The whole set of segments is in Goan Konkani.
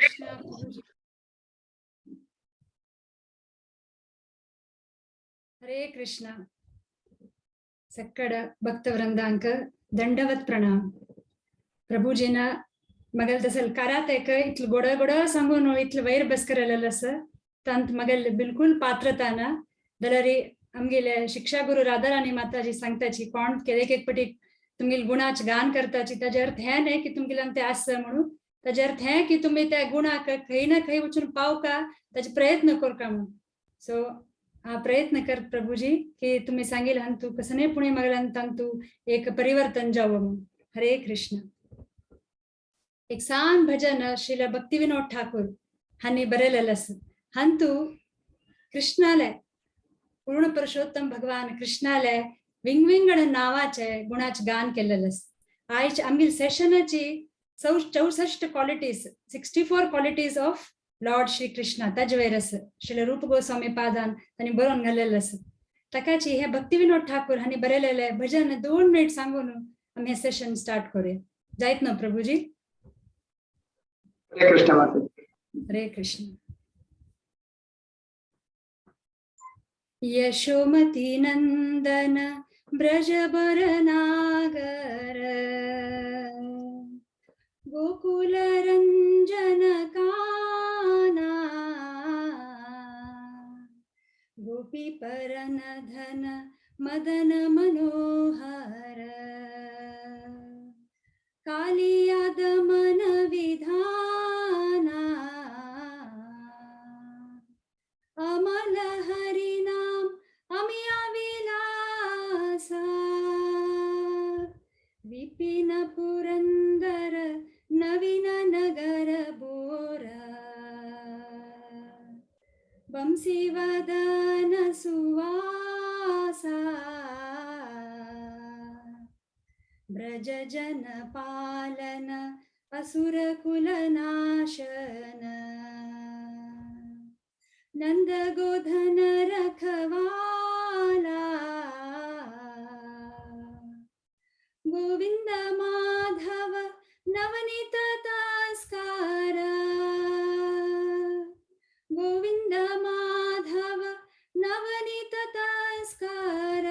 कृष्ण प्रभुजी. हरे कृष्ण. सक्कड भक्तवृंदांक दंडवत प्रणाम. प्रभुजीना मगल तसल कारात एक इतलं गोड गोड सांगून इतलं वैर बस करलेलं असं तांत मगल बिलकुल पात्रता ना जाल्यार आमगेले शिक्षा गुरु राधाराणी माताजी सांगताची कोण केदे एक पटी तुमगेल गुणाच गान करताची ताजे अर्थ हे न्हय की तुमगेल्यान ते आसा म्हणून, ताजे अर्थ हे की तुमी त्या गुणाक खंय ना खंय वचून पावका ताजे प्रयत्न करका म्हणून. सो हा प्रयत्न कर प्रभुजी की तुम्ही सांगेल हंतू कसं नाही पुणे मगल्यान तांतू एक परिवर्तन जावं म्हणून. हरे कृष्ण. एक सान भजन श्रील भक्ती विनोद ठाकूर हांणी बरयलेलें आसा. हांतू कृष्णाले पूर्ण पुरुषोत्तम भगवान कृष्णाले विंगविंगड नावाचे गुणाचे गान केलेलें आसा. आयज आमगेले सेशनाची 64 qualities, 64 qualities of Lord Shri Krishna ताजे वयर आसा. श्रील रूप गोस्वामी पादान तांणी बरोवन घालेलें आसा. ताकाची हे भक्ती विनोद ठाकूर हांणी बरयलेले भजन 2 मिनिट सांगून आमी हे सेशन स्टार्ट करूया. जायत ना प्रभुजी? हरे कृष्ण माता. हरे कृष्ण. यशोमती नंदन ब्रजबर नागर गोकुल रंजन काना गोपी परन धन मदन मनोहर कालिया दमन विधाना अमल हरिनाम अमिया विलासा विपिन पुरंदर नवीन नगर बोरा बंसीवदन सुवासा ब्रज जन पालन असुर कुलनाशन नंद गोधन रखवाला गोविंद माधव नवनीत तस्कार गोविंद माधव नवनीत तस्कार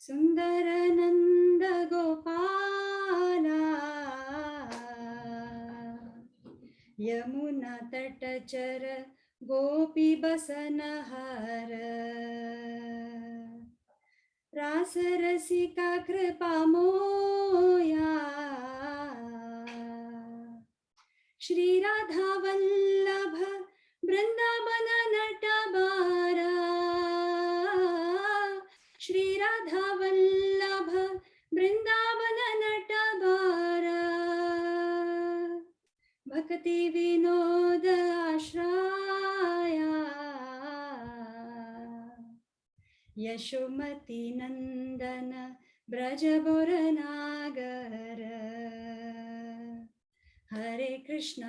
सुंदर नंद गोपाला यमुना तटचर गोपी बसनहार रास रसिका कृपा मोया श्री राधा वल्लभ वृंदावन नटबारा श्री राधा वल्लभ वृंदावन नटबारा भक्ति विनोद आश्राया यशोमती नंदन ब्रजबुर नागर. हरे कृष्ण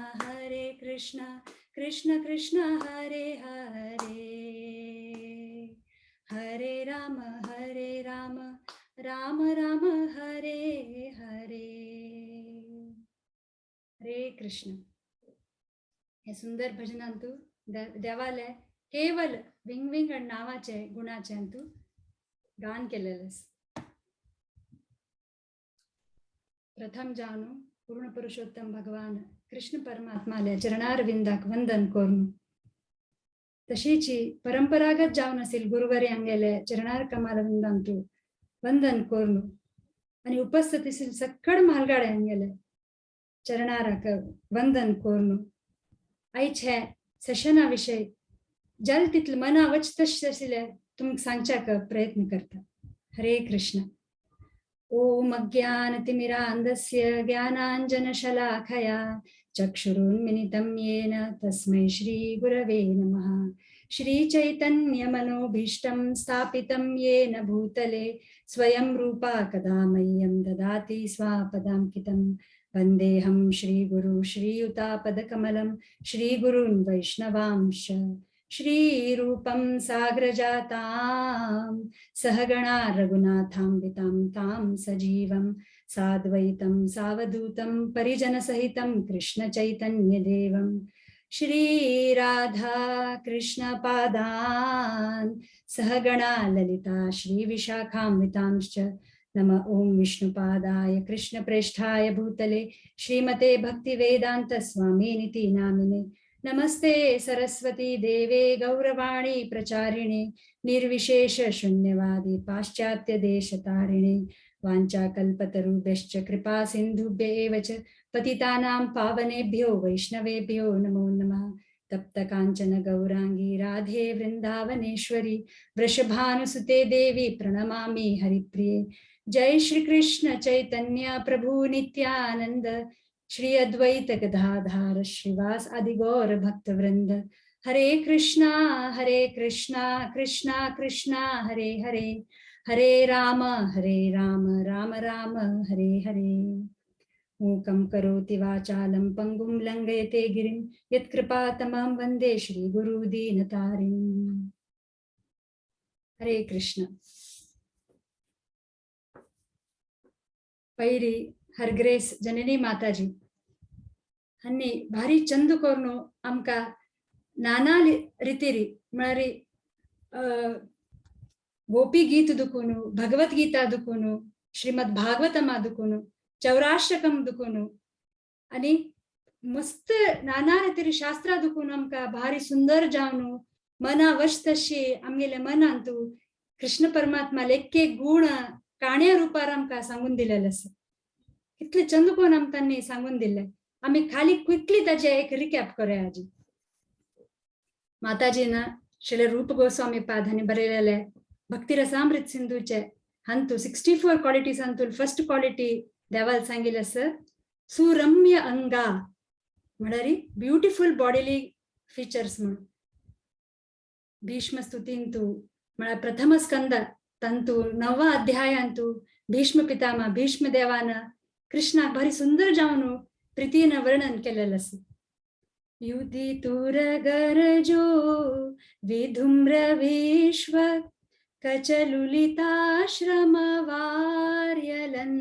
कृष्ण कृष्ण हरे हरे हरे राम राम राम हरे हरे. हरे कृष्ण. हे सुंदर भजनांतू देवाले केवल विंगविंगड नावाचे गुणाचे अंतू गान केलेले आसा. प्रथम जाणू पूर्ण पुरुषोत्तम भगवान कृष्ण परमात्माले चरणारविंदाक वंदन करून तशीची परंपरागत जावन असेल गुरुवारी अंगेले चरणार कमालविंदांतू वंदन करून आणि उपस्थित असेल सक्कड मालगाडे अंगेले चरणाराक वंदन करून आयचे सेशना विषय जल तितले मना वच तशें आशिल्लें तुमकां सांगच्याक प्रयत्न करता. हरे कृष्ण. ओम अज्ञानतिमिरान्धस्य ज्ञानाञ्जनशलाखया चक्षुरुन्मिलितं येन तस्मै श्रीगुरवे नमः. श्रीचैतन्यमनोभीष्टं स्थापितं येन भूतले स्वयं रूपा कदा मह्यं ददाति स्वापदाङ्कितं. वन्देऽहं श्रीगुरु श्रीयुतापदकमलं श्रीगुरून् वैष्णवांश श्रीरूपं साग्रजातां सहगणा रघुनाथान्वितां तां सजीवं साद्वैतं सावधूतं परिजनसहितं कृष्ण चैतन्यदेवं। श्री राधा कृष्ण पादान् सहगणा ललिता श्री विशाखान्वितांश्च। नम ओम विष्णुपादाय कृष्णप्रेष्ठाय भूतले श्रीमते भक्तिवेदांत स्वामिनिति नामिने। नमस्ते सरस्वती देवे गौरवाणी प्रचारिणे निर्विशेष शून्यवादी पाश्चात्य देशतारिणे। वाञ्छाकल्पतरुभ्यश्च कृपा सिन्धुभ्य एव च पतितानां पावनेभ्यो वैष्णवेभ्यो नमो नमः। तप्त कांचन गौरांगी राधे वृंदावनेश्वरी वृषभानुसुते देवी प्रणमामि हरिप्रिये। जय श्री कृष्ण चैतन्य प्रभु नित्यानंद श्री अद्वैत गदाधार श्रीवास आदि गौर भक्त वृंद। हरे कृष्णा कृष्णा कृष्णा हरे हरे, हरे राम राम राम हरे हरे। मूकं करोति वाचालं पंगुं लंघयते गिरिं यत्कृपातमहं वंदे श्री गुरु दीनतारिणीं। हरे कृष्ण। पैरी हरग्रेस जननी माताजी हांणी भारी चंद करून आमकां नाना रितीरी म्हळ्यार गोपी गीत दुखून, भगवद्गीता दुखून, श्रीमद भागवतमा दुखून, चौराष्टकम दुखून आनी मस्त नाना रितीरी शास्त्रा दुखून आमकां भारी सुंदर जावन मना वश तशी आमगेले मनांत कृष्ण परमात्मा एक एक गुण काण्या रुपार आमकां सांगून दिलेले आसा। कितले चंद कोण आमकां तांणी सांगून दिले। आमी खाली क्विकली ताजे एक रिकॅप करूया। आजी माताजीन श्रील रूप गोस्वामी पाद हांणी बरयलेले भक्ती रसामृत सिंधूचे हांतू 64 क्वालिटीज हांतून फर्स्ट क्वालिटी देवाल सांगिल्लें आसा सुरम्य अंगा म्हळ्यार ब्युटिफूल बॉडीली फीचर्स म्हूण। भीष्म स्तुतींतू म्हळ्यार प्रथम स्कंद तांतू 9 अध्यायांतू भीष्म पितामह भीष्म देवान कृष्णाक भारी सुंदर जावन प्रीतीन वर्णन केलेलें आसा। युधितुरगरजो विधूम्र विश्व कचलुलिताश्रमवार्यलन्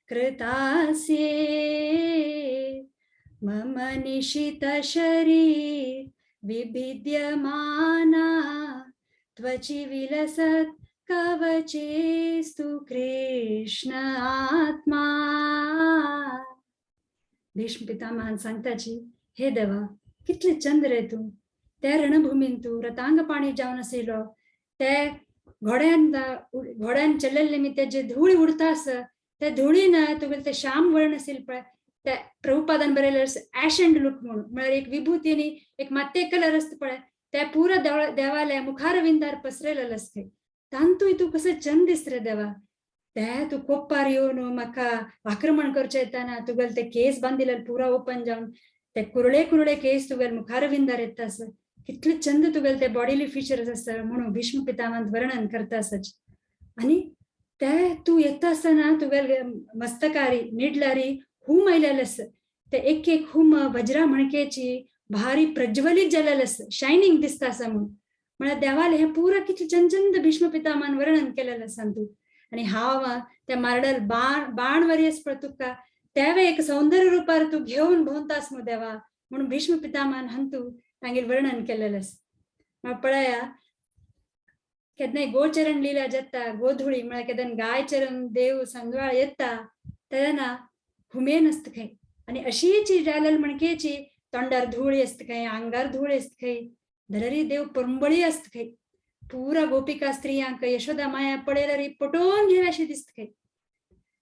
कृतास्ये मम निशित शरीर विभिद्यमाना त्वचि विलसत् कवचेस्तु कृष्ण आत्मा। भीष्म पितामहान सांगताची, हे देवा कितले चंद रे तूं, त्या रणभूमीन तूं रतांग पाणी जावन आशिल्लो, ते घोड्यान घोड्यान चलल्ले मी ते जे धूळ उडता आसा त्या धुळीन तुगेले ते श्याम वर्ण आशिल्ले पळय, त्या प्रभुपादान बरयलें एश अँड लुक म्हणून, म्हळ्यार एक विभूती आनी एक मातये कलर आसता पळय, त्या पुरा देवाल्या मुखारविंदार पसरलेलें आसता। तांतूय तूं कसो चंद दिसता रे देवा, ते तूं कोप्पार येवन म्हाका आक्रमण करचें येताना तुगेले ते केस बांदिल्ले पुरा ओपन जावन ते कुरळे कुरळे केस तुगेले मुखारविंदार येता आसा, कितले चंद तुगेले ते बॉडीली फीचर्स आसा म्हणून भीष्म पितामहान वर्णन करता आसा। आनी ते तूं येता आसतना तुगेले मस्तकारी निडलारी हूम आयलेलें आसा, ते एक एक हूम वज्रा मणकेची भारी प्रज्वलीत जालेलें आसा, शायनींग दिसता आसा म्हणून। म्हळ्यार देवाले हें पुरा कितलें चंद चंद भीष्म पितामहान वर्णन केलेलें आसा तूं। आनी हांव त्या मार्डल बाण वरी आसा पळय तुका, तेवे एक सौंदर्य रुपार तूं घेवन भोंवतास मु देवा म्हणून भीष्म पितामहान हांतू तांगेर वर्णन केलेलें आसा। म्हळ्यार पळया केन्नाय गोचरण लिला जाता, गोधुळी म्हळ्यार केन्ना गाय चरण देव सांजवाळ येता तेन्ना हुमेन आसता खंय, आनी अशीच जालेल म्हणकेची तोंडार धूळ आसता खंय, आंगार धूळ आसता खंय, जाल्यार देव परंबळी आसता खंय, पुरा गोपिका स्त्रियांक यशोदा माया पळयल्यार पटोवन घेव अशी दिसता खंय।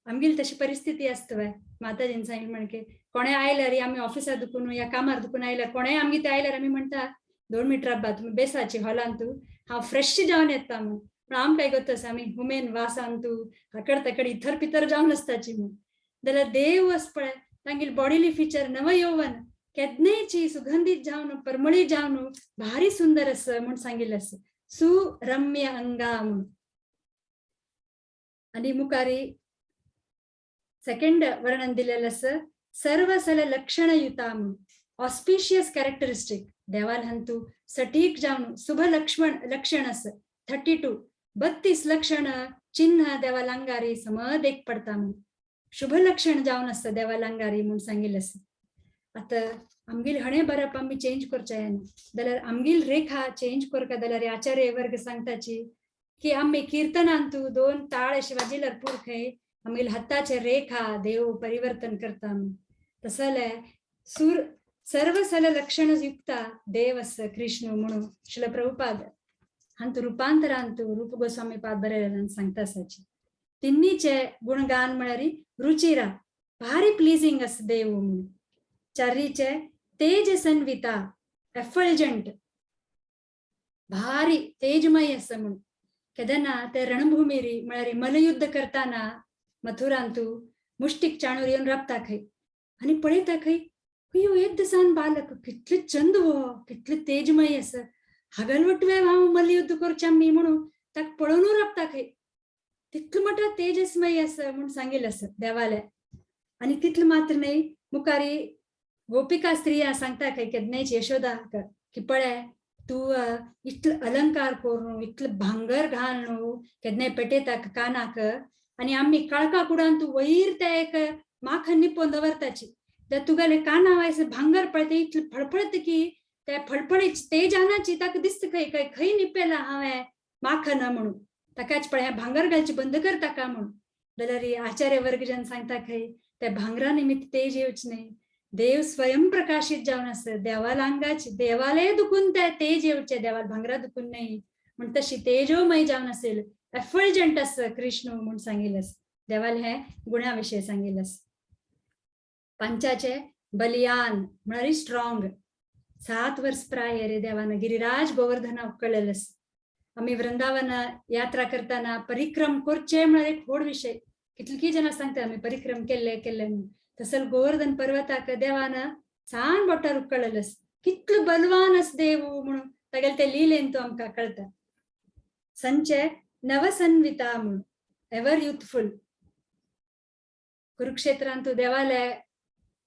आमगेली तशी परिस्थिती आसता बाय। माताजीन सांगलें म्हणके कोणें आयल्यार आमी ऑफिसार दुखून या कामार दुखून आयल्यार कोणें आमगे ते आयल्यार आमी म्हणटा 2 मिनट राबा तुमी बेसाची हॉलान तूं, हांव फ्रेश जावन येता म्हूण। पूण आमकां गोत आसा आमी हुमेन वासान तूं आकड ताकड इथर पितर जावन आसताची म्हूण। जाल्यार देव आसा पळय तांगेली बॉडीली फिचर नवयौवन केदनेची सुगंधीत जावन परमळी जावन भारी सुंदर आसा म्हूण सांगिल्लें आसा, सुरम्य अंगा म्हूण। आनी मुखारी सेकंड वर्णन दिलेलें आसा सर्वसल लक्षणयुता म्हूण, ऑस्पिशियस कॅरेक्टरिस्टीक देवान हंतू सटीक जावन शुभ लक्ष्मण लक्षण आसा 32 32 लक्षण चिन्ह देवा लांगारी समद एक पडता म्हूण। शुभ लक्षण जावन आसता देवा लांगारी म्हूण सांगिल्लें आसा. आतां आमगेल हणे बरप आमी चेंज करचे ना जाल्यार आमगेल रेखा चेंज करका जाल्यार आचार्य वर्ग सांगताची की आमी किर्तनांतू 2 ताळ अशे वाजिल्यार पूर खंय आमगेल हाताचे रेखा देव परिवर्तन करता. तसले सूर सर्वसल लक्षण युक्ता देव आसा कृष्ण म्हणून श्रील प्रभुपाद हांतू रुपांतरांतू रूप गोस्वामी पाद बरयल्यान सांगता आसाची. तिन्नीचे गुणगान म्हळ्यार रुचिरा भारी प्लीजिंग आसा देव म्हणून. चारीचे तेज सन्विता एफल्जंट भारी तेजमय आसा म्हणून. केदना ते रणभूमिरी म्हळ्यार मलयुद्ध करताना मथुरांतू मुष्टिक चाणूर येवन राबता खंय आनी पळयता खंय अय्यो एक दिसान बालक कितले चंद हो कितले तेजमय आसा हागलवटवे हांव मलयुद्ध करच्या मी म्हणून ताका पळोवन राबता खंय तितलो मोठो तेजस्मय आसा म्हूण सांगिल्लें आसा देवाले. आनी तितलें मात्र न्हय मुखारी गोपिका स्त्रिया सांगता खंय केदनायची यशोदा की पळय तूं इतलो अलंकार करून इतलो भांगर घालून केदनाय पेटयता कानाक आनी आमी काळका कुडान तूं वयर ते एक माखन निपोवन दवरताची जाल्यार तुगेले काना वयस भांगर पळय ते इतलें फळफळत की ते फळफळीत तेजानाची ताका दिसता खंय खंय खंय निपेला हांवें माखन म्हणून ताकाच पळय भांगर घालची बंद कर ताका म्हणून. जाल्यार आचार्य वर्ग जन सांगता खंय ते भांगरा निमित्त तेज येवच न्हय देव स्वयं प्रकाशित जावन आसा देवाला अंगाची देवालय दुखून ते तेज येवचे देवाल भांगरा दुखून न्हय म्हण तशी तेजोमय जावन असेल एफल्जंट आसा कृष्ण म्हूण सांगिल्लें आसा देवाल हे गुणा विशय सांगिल्लें आसा. पंचाचे बलियान म्हळ्यार स्ट्रॉंग 7 वर्स प्राय रे देवान गिरिराज गोवर्धना उकळलेलें आसा. आमी वृंदावन यात्रा करताना परिक्रम करचे म्हळ्यार एक व्हड विशय कितली जाणां सांगता आमी परिक्रम केल्ले केल्ले म्हणून. तसल गोवर्धन पर्वताक देवान सान बोटार उकळलेलें आसा कितलो बलवान आसा देव म्हणून तागेले ते लिलेन तो आमकां कळटा. संचे नवसन्विता म्हणून एवर युथफुल कुरुक्षेत्रांतू देवाले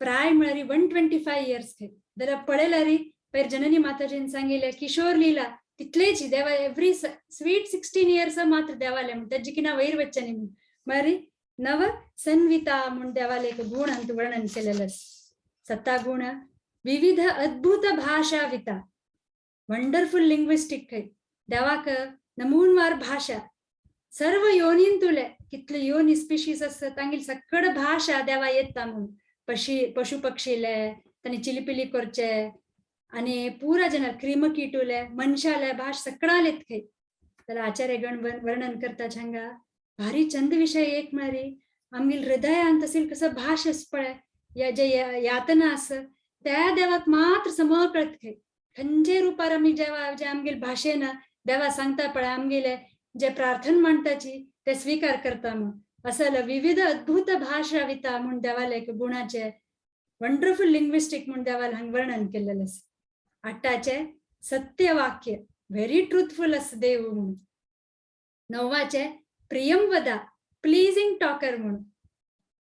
प्राय म्हळ्यार 125 इयर्स खंय जाल्यार पळयल्यार पयर जननी माताजीन सांगिल्लें किशोर लीला तितलेच देवा एवरी स्वीट 16 इयर्स मात्र देवाले म्हण तेजी किना वयर वच्चें न्ही म्हूण म्हळ्यार नव सन्विता म्हूण देवाले एक गुण अंत वर्णन केलेलें आसा. सत्ता गुण विविध अद्भुत भाषाविता वंडरफुल लिंग्विस्टीक खंय देवाक नमूनवार भाषा सर्व योनींतुले कितले योनी स्पिशीज आसा तांगेली सकड भाषा देवा येता म्हूण पशु पक्षीले तांणी चिलिपिली करचे आनी पुरा जन क्रिमकीटुले मनशाले भाश सकडालेत खंय. जाल्यार आचार्य गण वर्णन करता हांगा भारी चंद विशय एक म्हळ्यार आमगेल हृदयांत असेल कसं भाश आसा पळय या जे यातना आसा त्या देवाक मात्र समळ कळत खंय खंयचे रुपार आमी जेवा जे आमगेल भाशेन देवा सांगता पळय आमगेले जे प्रार्थना मांडताची ते स्वीकार करता म्हूण असल विविध अद्भुत भाषाविता म्हूण देवाले एक गुणाचे वंडरफुल लिंग्विस्टीक म्हूण देवाले हांगा वर्णन केल्लेलें आसा. आठाचे सत्यवाक्य व्हेरी ट्रुथफुल आसा देव म्हूण. णवाचे प्रियंवदा प्लीजिंग टॉकर म्हूण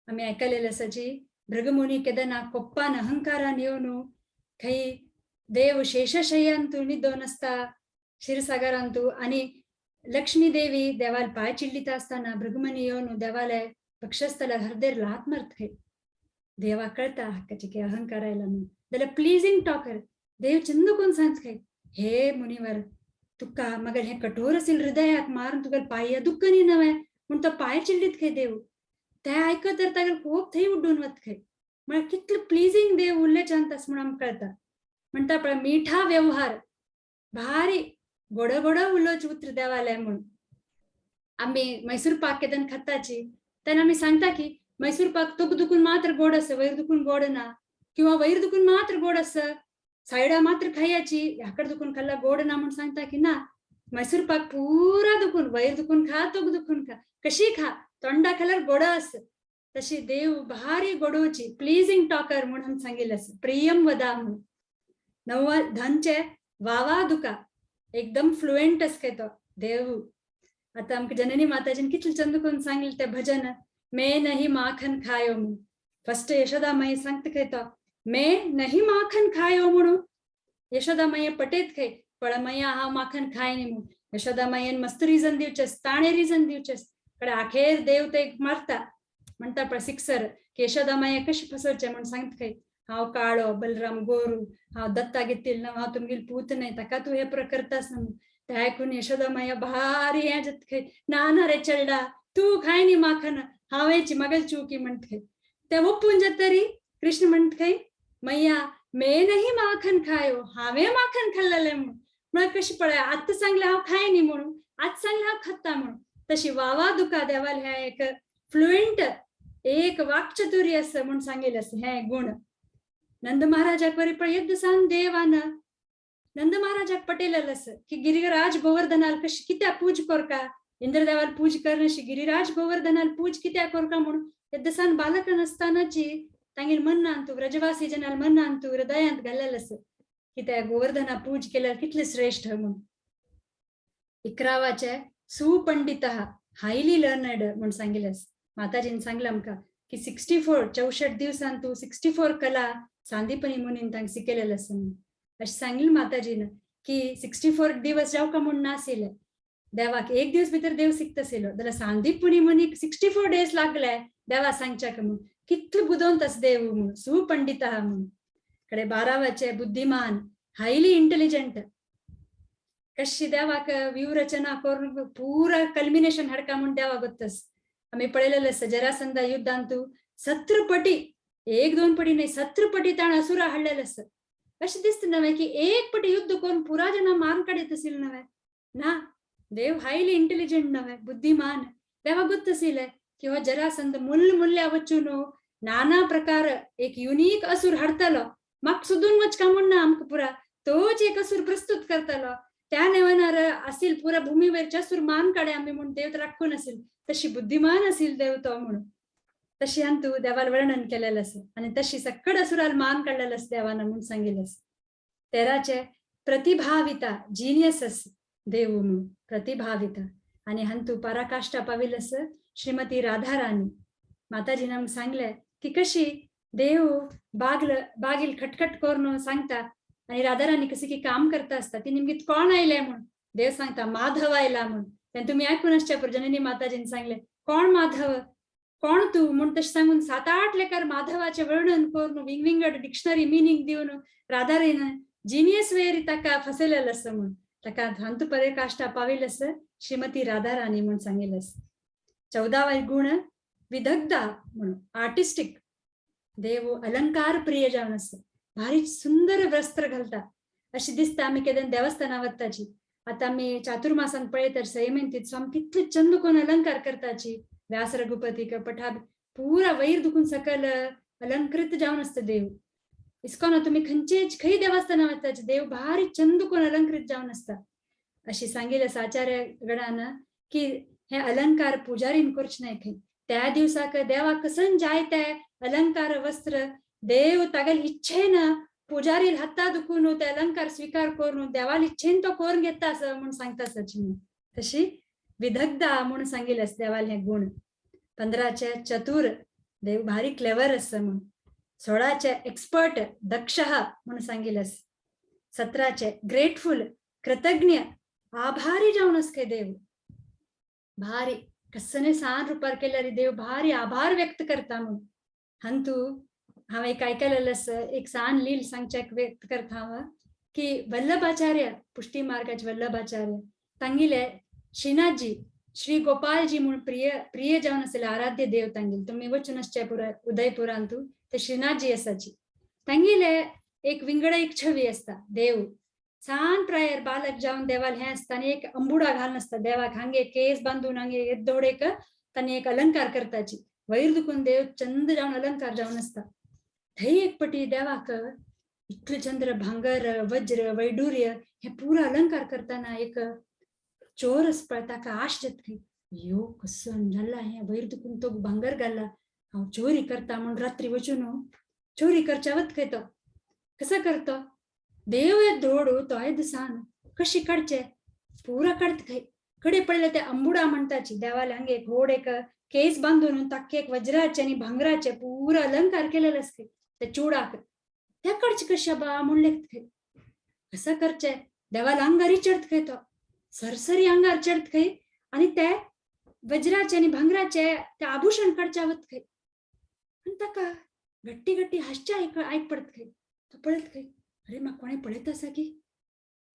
आमी आयकलेलें आसाची भृगमुनी केदना कोप्पान अहंकारान येवन खंय देव शेषशय्यांतू न्हिदोन आसता क्षीरसागरांतू आनी लक्ष्मी देवी देवाल पांय चिड्डिता आसतना भृगमुनी येवन देवाले पक्षस्थलार हरदेर लात मारत खंय देवा कळटा हाकाचे की अहंकार आयला म्हणून. जाल्यार प्लीजिंग टॉकर देव चंद कोण सांगत खंय हे मुनिवर तुका मगर हे कठोर असेल हृदयाक मारून तुका पांय दुखनी नवे म्हूण तो पांय चिड्डीत खंय देव ते आयकत तर तागेलो कोप थंय उड्डून वत खंय म्हळ्यार कितलो प्लीजिंग देव उल्लेचांत आसा म्हूण आमकां कळटा. म्हणटा पळय मिठा व्यवहार भारी गोड गोड उलोवचें उतर देवाले म्हूण. आमी मैसूर पाक केदन खाताची तेन्ना आमी सांगता की मैसूर पाक तोक दुखून मात्र गोड आसा वयर दुखून गोड ना किंवा वयर दुखून मात्र गोड आसा सायडा मात्र खायाची ह्याकड दुखून खाल्ला गोड ना म्हूण सांगता की ना मैसूर पाक पुरा दुखून वयर दुखून खा तोक दुखून खा कशी खा तोंडा खाल्यार गोड आसा. तशी देव भारी गोडोवची प्लीजिंग टॉकर म्हूण आमी सांगिल्लें आसा प्रियम वदा म्हूण. नव्वा धनचे वावा दुका एकदम फ्लुएंट आसा खंय तो देव. आतां आमकां जननी माताजीन कितलें चंद करून सांगिल्लें तें भजन मे नहीं माखन खायो म्हूण. फस्ट यशोदा माई सांगता खंय तो मे नहीं माखन खायो म्हणून यशोदा माई पटयत खंय पळमया हांव माखन खाय न्ही म्हूण. यशोदा माईन मस्त रिजन दिवचें ताणें रिजन दिवचें कडे अखेर देव ते मारता म्हणटा पळय सिक्सर की यशोदा माया कशी फसोवचे म्हूण सांगता खंय, हांव काळो बलराम गोरू, हांव दत्ता घेतील ना, हांव तुमगेल पूत न्हय, ताका तूं हे करतास न्हू. ते आयकून यशोदा माया भारी हें जाता खंय, ना ना रे चेडा तूं खाय न्ही माखन, हांवेंची मगल चुकी म्हणटा खंय. ते ओपून जातरी कृष्ण म्हणटा खंय, मैया मे नाही माखन खायो, हांवें माखन खाल्लेलें म्हूण. म्हळ्यार कशें पळय, आतां सांगलें हांव खाय न्ही म्हणून, आतां सांगलें हांव खाता म्हणून. तशी वावा दुका देवाल ह्या एक फ्लुएंट एक वाक्चतुरी आसा म्हूण सांगिल्लें आसा हें गुण. नंद महाराजाक बरी पळय दिसान देवान नंद महाराजाक पटेलेलें आसा की गिरिराज गोवर्धनाल कशी कित्याक पूज करका, इंद्रदेवाल पूज करनशी गिरिराज गोवर्धनाल पूज कित्याक करका म्हणून दिसान बालक नासतनाची तांगेर मनांत व्रजवासी जनाल मनांत हृदयांत घाल्लेलें आसा की त्या गोवर्धना पूज केल्यार कितले श्रेष्ठ म्हणून. इकरावाचे सुपंडित हायली लर्नड म्हूण सांगिल्लें आसा. माताजीन सांगलें आमकां की 64 64 दिवसान तूं 64 कला सांदीपनी मुनीन तांकां शिकयलेलें आसा म्हणून. अशें सांगलें माताजीन की 64 दिवस जावका म्हूण नाशिल्ले, देवाक एक दिवस भितर देव शिकता आशिल्लो, जाल्यार सांदीपनी मुनीक 64 डेज लागले देवा सांगच्याक म्हूण. कितलो बुदवंत आसा देव म्हूण, सुपंडित आहा म्हूण. कडे बारावाचे बुद्धिमान हायली इंटेलिजंट, कशी देवाक व्यूहरचना करून पुरा कल्मिनेशन हाडका म्हूण देवाक गोत्तस. आमी पळयलेलें आसा जरासंधा युद्धांतू 70 पटी, 1-2 पटी न्हय 70 पटी ताणें असुरा हाडलेलें आसा. अशें दिसता नव्हे की एक पटी युद्ध करून पुरा जाणां मारून काडयत आशिल्लें नव्हे, ना देव हायली इंटेलिजंट नव्हे, बुद्धिमान. देवाक गोत्त आशिल्लें की हो जरासंध मुल्ल मुल्ल्या वचून नाना प्रकार एक युनीक असूर हाडतालो, म्हाका सुदून वचका म्हूण ना आमकां पुरा तोच एक असूर प्रस्तुत करतालो. त्या नेवनार असील पुरा भूमीवरचे असूर मान काडे आमी म्हूण देव राखून असील, तशी बुद्धिमान असील देव तो म्हणून. तशी अंतू देवाल वर्णन केलेलें आसा आनी तशी सक्कड असुराल मान काडलेलें आसा देवान म्हूण सांगिल्लें आसा. तेराचे प्रतिभाविता जिनियस आसा देव म्हणून प्रतिभाविता. आनी हांतू पराकाष्ठा पाविल्लें आसा श्रीमती राधाराणी. माताजीन आमकां सांगलें की कशी देव बागल बागील खटखट करून सांगता आनी राधाराणी कशी की काम करता आसता, ती निमगीत कोण आयले म्हूण, देव सांगता माधव आयला म्हूण. तेन्ना तुमी आयकून आसच्या जननी माताजीन सांगलें कोण माधव, कोण तूं म्हूण तशें सांगून 7-8 लेकर माधवाचें वर्णन करून विंगविंगड डिक्शनरी मिनींग दिवन राधाराणीन जिनियस वेर ताका फसयलेलें आसा म्हूण. ताका हांतू पराकाष्ठा पाविल्लें आसा श्रीमती राधाराणी म्हूण सांगिल्लें आसा. 14 गुण विदग्धा म्हणून आर्टिस्टीक, देव अलंकार प्रिय जावन आसा, भारी सुंदर वस्त्र घालता अशें दिसता. आमी केन्ना देवस्थानां वताची, आतां आमी चातुर्मासान पळयतात सैमेंतीत स्वामी कितले चंद कोण अलंकार करताची, व्यास रघुपतीक पठाब पुरा वैर दुखून सकल अलंकृत जावन आसता देव. इस्कॉन तुमी खंयचेच खंय देवस्थानां वताचे देव भारी चंद कोण अलंकृत जावन आसता. अशी सांगिल्लें आसा आचार्य गणान की हे अलंकार पुजारीन करचे न्हय खंय, त्या दिवसाक देवाक कसन जाय ते अलंकार वस्त्र देव तागेले इच्छेन पुजारी हाता दुखून ते अलंकार स्वीकार करून देवाल इच्छेन तो करून घेता असं म्हूण सांगता सचिन. तशी विदग्धा म्हूण सांगिल्लें आसा देवाल हे गुण. 15 चतुर, देव भारी क्लेवर आसा म्हूण. 16 एक्सपर्ट दक्ष म्हूण सांगिल्लें आसा. 17 ग्रेटफुल कृतज्ञ आभारी जावन आसा खंय देव, भारी कसने सान रुपार केल्यार देव भारी आभार व्यक्त करता म्हूण. हांतू हांव एक आयकलेलें आसा, एक सान लील सांगच्याक व्यक्त करता हांव की वल्लभाचार्य पुष्टी मार्गाचे वल्लभाचार्य तांगेले श्रीनाथजी श्री गोपालजी म्हूण प्रिय प्रिय जावन आशिल्ले आराध्य देव तांगेले. तुमी वचून आसचे पुरा उदयपुरांतू ते श्रीनाथजी आसाची. तांगेले एक विंगड एक छवी आसता, देव सान प्रायर बालक जावन देवाल हें आसता आनी एक अंबुडा घालून आसता देवाक, हांगे केस बांदून हांगे येद्दोडेक तांणी एक अलंकार करताची, वयर दुखून देव चंद जावन अलंकार जावन आसता. थंय एक पटी देवाक इतले चंद्र भांगर वज्र वैडूर्य हे पुरा अलंकार करतना एक चोर पळय ताका आश जाता खंय, यो कसो जाला हें वयर दुखून तो भांगर घाला, हांव चोरी करता म्हूण रात्री वचून चोरी करच्या वत खंय तो कसो करतो, देव हे धोडू तोय दिसान कशी काडचे पुरा काडत खंय. कडे पडले ते अंबुडा म्हणटाची देवाले हांगे एक व्हड एक केस बांदून ताका एक वज्राचे आनी भांगराचे पुरा अलंकार केलेले आसता त्या चुडाक, त्या कडचे कशे बा म्हणले खंय, कसं करचे देवाला अंगारी चडत खंय तो सरसरी अंगार चडत खंय आनी ते वज्राचे आनी भांगराचे ते आभूषण काडचे वत खंय आनी ताका घट्टी घट्टी हांसच्या आयक पडत खंय. तो पळयत खंय, अरे म्हाका कोणें पळयत आसा की,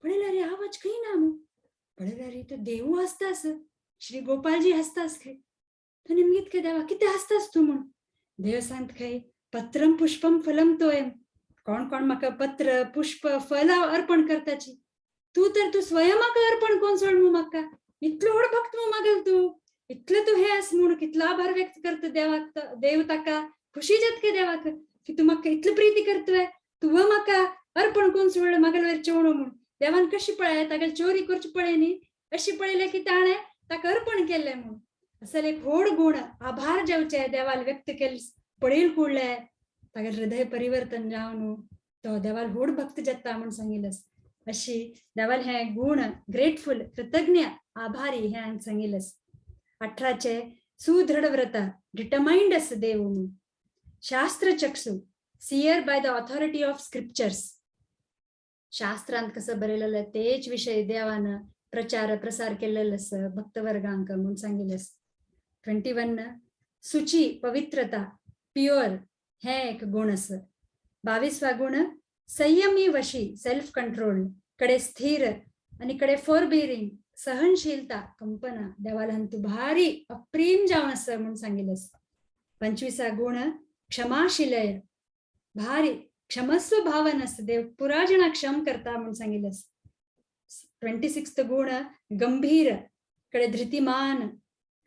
पळयल्यार रे आवाज खंय ना मू, पळयल्यार रे तो देवू हांसता, श्री गोपालजी हांसतास खंय. तो निमगीत खंय देवा कितें हांसतास तूं म्हूण. देव सांगत खंय पत्रम पुष्पम फलम तोयम, कोण कोण म्हाका पत्र पुष्प फलां अर्पण करताची, तूं तर तूं स्वयं म्हाका अर्पण कोण सोड मू म्हाका, इतलो व्हड भक्त मू मागल तूं, इतलो तूं हें आस म्हूण कितलो आभार व्यक्त करता देवाक. देव ताका खुशी जात काय देवाक की तूं म्हाका इतली प्रिती करतोय, तुवें म्हाका अर्पण कोण सोडलं मागल वयर चेवणो म्हूण. देवान कशी पळय ताका चोरी करची पळय न्ही, अशी पळयलें की ताणें ताका अर्पण केल्लें म्हूण. असल एक व्हड गुण आभार जेवचे देवाल व्यक्त केले पळयल कुडले ताका हृदय परिवर्तन जावन तो देवाल व्हड भक्त जाता म्हूण सांगिल्लें. अशी देवाल हे गुण ग्रेटफुल कृतज्ञ आभारी हे सांगिल्लें. 18 सुदृढ व्रत डिटर्माइंड अस देव म्हणून. शास्त्रचक्षु seer by the authority of scriptures, शास्त्रांत कसं बरयलेलं तेच विषय देवानं प्रचार प्रसार केलेलं अस भक्तवर्गांक म्हणून सांगितलं. 21 सुची पवित्रता प्युअर हे एक गुण अस. 22वा गुण संयमी वशी सेल्फ कंट्रोल कडे स्थिर आणि कडे फोरबेरिंग सहनशीलता कंपना देवाला तू भारी अप्रेम जावन अस म्हणून सांगितलं. 25वा गुण क्षमाशीलय भारी क्षमस्व भावन असं देव पुरा जना क्षम करता म्हणून सांगितलं. 26 गुण गंभीर कडे धृतिमान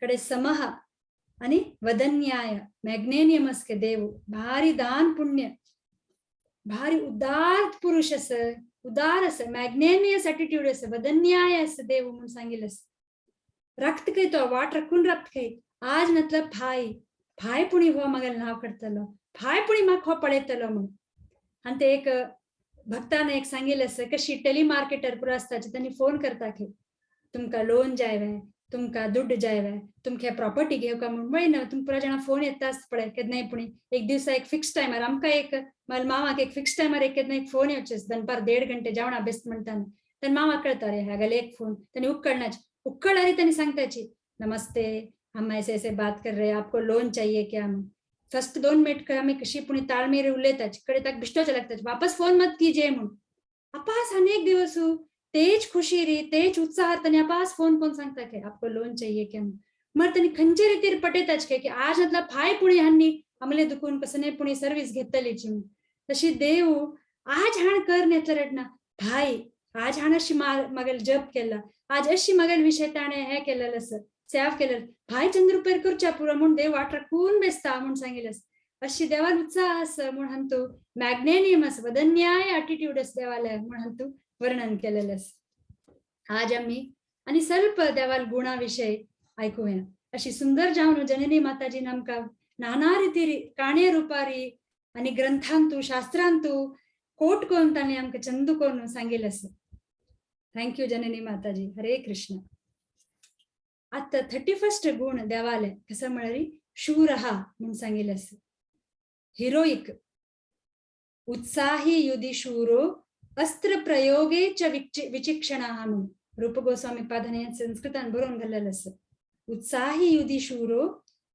कडे समह आणि वदन्याय मॅग्नेनियमस के देव भारी दान पुण्य भारी उदार पुरुष अस उदार अस मॅग्नेनियस ॲटिट्यूड अस वदन्याय अस देव म्हणून सांगितलं. रक्त खंय तो वाट राखून रक्त खंय आज नतलं फाय फाय पुणी हो मागेल नाव करतलो फाय पुणी म्हाका हो पळयतलो म्हणून. आणि ते एक भक्तान एक सांगितलं असं कशी टेलिमार्केटर पुरा असताचे त्यांनी फोन करता की तुमका लोन जाय तुमका दुड्ड जाय तुमके प्रॉपर्टी घेव का म्हणून ना तुमकां पुरा जाणां फोन येताच पळय केन्नाय पुणी एक दिवसा एक फिक्स टायमार आमकां एक म्हाज्या मामाक एक फिक्स टायमार एक केन्ना एक फोन येवचे दनपार 1.5 घंटे जेवणा बेस्ट म्हणटा तेन्ना मामाक कळता रे हागेले एक फोन त्यांनी उक्कळनाच उक्कळारी त्यांनी सांगताची नमस्ते हम ऐसे ऐसे बात कर रहे हैं आपको लोन चाहिए क्या. फर्स्ट 2 मिनिट आम्ही कशी पुणी ताळमेर उलयताच कडे ताका बिश्टोचे लागताच वापस फोन मत कीजिए म्हणून. अपास अनेक दिवस तेच खुशी रे तेच उत्साह त्यांनी अपास फोन कोण सांगता की आपको लोन चाहिए क्या. मग त्यांनी खंयचे रितीर पटयताच काय की आज नतला फाय पुणी हांनी आमले दुकून कसं नाही पुणी सर्व्हिस घेतलीची. तशी देव आज हाण कर नेतलं रडना भाई आज हाण अशी मागेल जप केला आज अशी मागेल विषय ताणे हे केलेलं असं सेव केलेलं भाई चंद्र रुपये करच्या पुरो म्हणून देव वाट राखून बेसता म्हणून सांगितलं. अशी देवाल उत्साह अस म्हणून हंतू मॅग्नेनियमस वदन्याय ॲटिट्यूड अस देवाला म्हणून हंतू वर्णन केलेलं. आज आम्ही आणि ಸ್ವಲ್ಪ देवाल गुणाविषयी ऐकूया. अशी सुंदर जावन जननी माताजी आमकां नाना रिती काणे रुपारी आणि ग्रंथांतू शास्त्रांतू कोट कोण तांणी आमकां चंदू कोण सांगितलं असं. Thank you जननी माताजी. हरे कृष्ण. आता 31 गुण देवाले कसं म्हळ्यार शूरहा म्हणून सांगितलं असं. हिरोईक उत्साही युधी शूरो अस्त्र प्रयोगे च विचिक्षणा म्हणून रूप गोस्वामी पादाने संस्कृतान बरोवन घाल्लेलं असं. उत्साही युधी शूरो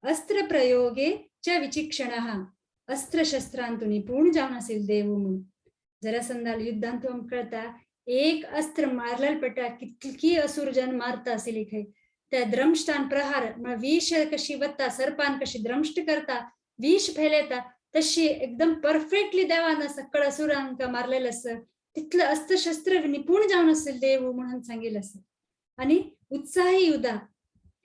अस्त्र प्रयोगे च विचिक्षणा अस्त्र शस्त्रांतू निपुण जावन असेल देव म्हणून. जरासंधाल युद्धांतू आमकां कळता एक अस्त्र मारलेलं पडटा कितकी असुर जन मारता असेल खंय त्या द्रंष्टान प्रहार विष कशी वता सर्पान कशी द्रंष्ट करता विष फैलता तशी एकदम परफेक्टली देवान सकळ असुरांका मारलेलं असं तितलं अस्त्रशस्त्र निपुण जावन असेल देव म्हणून सांगितलं असं. आणि उत्साही युधा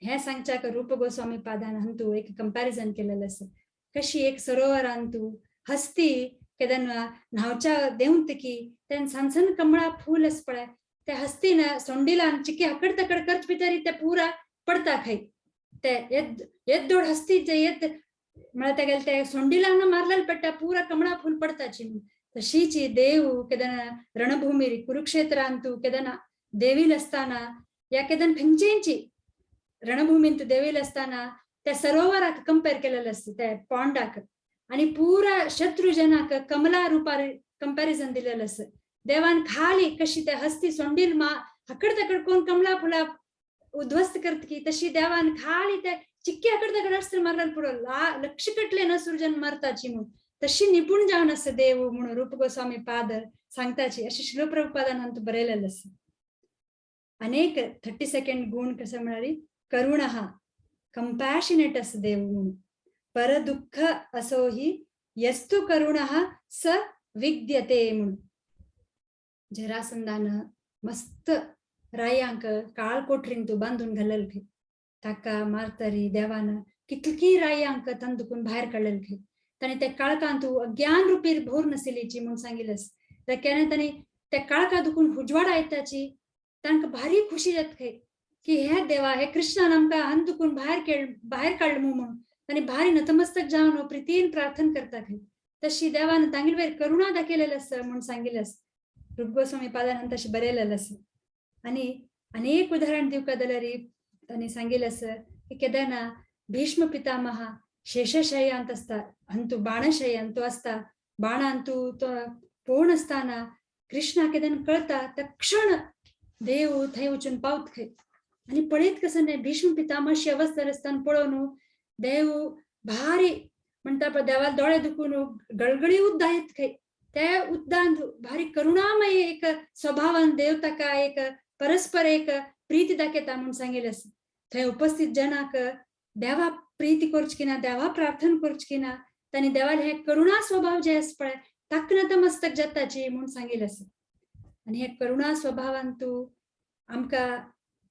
हे सांगच्या रूप गोस्वामी पादान हंतू एक कंपॅरिझन केलेलं असं. कशी एक सरोवरांतू हस्ती केदन न्हावच्या देवंत की त्यान सान सान कमळा फूल अस पळय त्या हस्तीन सोंडीला चिकी हकड तकड करच भितरी ते पुरा पडता खंय ते येद्दोड हस्ती येत म्हळ्यार तेगेले ते सोंडीलान मारलेलं पडटा पुरा कमळा फूल पडताची. तशीची देव केदन रणभूमीर कुरुक्षेत्रांतू केदन देवील असताना या केदन खंयचेंची रणभूमींत देवील असताना त्या सरोवराक कंपेर केलेलं असतं त्या पॉंडाक आणि पुरा शत्रुजनाक कमला रुपार कंपॅरिझन दिलेलं असतं. देवान खाली कशी त्या हस्ती सोंडील मा हकड तकड कोण कमला फुला उध्वस्त करत की तशी देवान खाली त्या चिक्की आकड दगड अस्त्र मारल्यार पुरो लक्ष कटले न सुरजन मारताची म्हणून तशी निपुण जावन आसा देव म्हणून रूप गोस्वामी पाद सांगताची अशी शिलप्रभुपादान हांतू बरयलेलें आसा. अनेक 32 गुण कसं म्हळ्यार करुण हा कंपॅशनेट आसा देव म्हणून. पर दुःख असो ही यस्तु करुण स विद्यते म्हणून. जरासंधान मस्त रायांक काळ कोठरींतू बांदून घालल खंय ताका मारतरी देवान कितकी रायांक तांदुकून भायर काडलेल खंय ताणी त्या काळखांतू अज्ञान रुपीर भोर नसिलीची म्हणून सांगिलस. केन्ना ताणी त्या काळखा दुखून उजवाड आयताची तांकां भारी खुशी जात खंय की हे देवा हे कृष्णान आमकां हान दुखून भायर काडलो म्हणून ताणी भारी नतमस्तक जावन प्रितीन प्रार्थना करता खंय. तशी देवान तांगेले वयर करुणा दाखयलेली आसा म्हणून सांगिल्लें आसा. रूप गोस्वामी पादान तशें बरयलेलें आसा. आनी अनेक उदाहरण दिवका जाल्यार तांणी सांगिल्लें आसा की केदना भीष्म पितामह शेषशय्यांत आसता अंतू बाणशय्यांतू आसता बाणांतू तो पोवन आसतना कृष्णा केदन कळता त्या क्षण देव थंय वचून पावत खंय आनी पळयत कसं न्हय भीष्म पितामह अवस्था आसतना पळोवन देव भारी म्हणटा पळय देवाक दोळे दुखून गळगळी उद्दा येत खंय त्या उद्दान भारी करुणामय एक स्वभावान देव ताका एक परस्पर एक प्रीती दाखयता म्हणून सांगिल्लें आसा. थंय उपस्थित जनाक देवा प्रीती करची ना देवा प्रार्थना करची ना तांणी देवाले हे करुणा स्वभाव जे आसा पळय ताका नतमस्तक जाताची म्हणून सांगिल्लें आसा. आनी हे करुणा स्वभावान तूं आमकां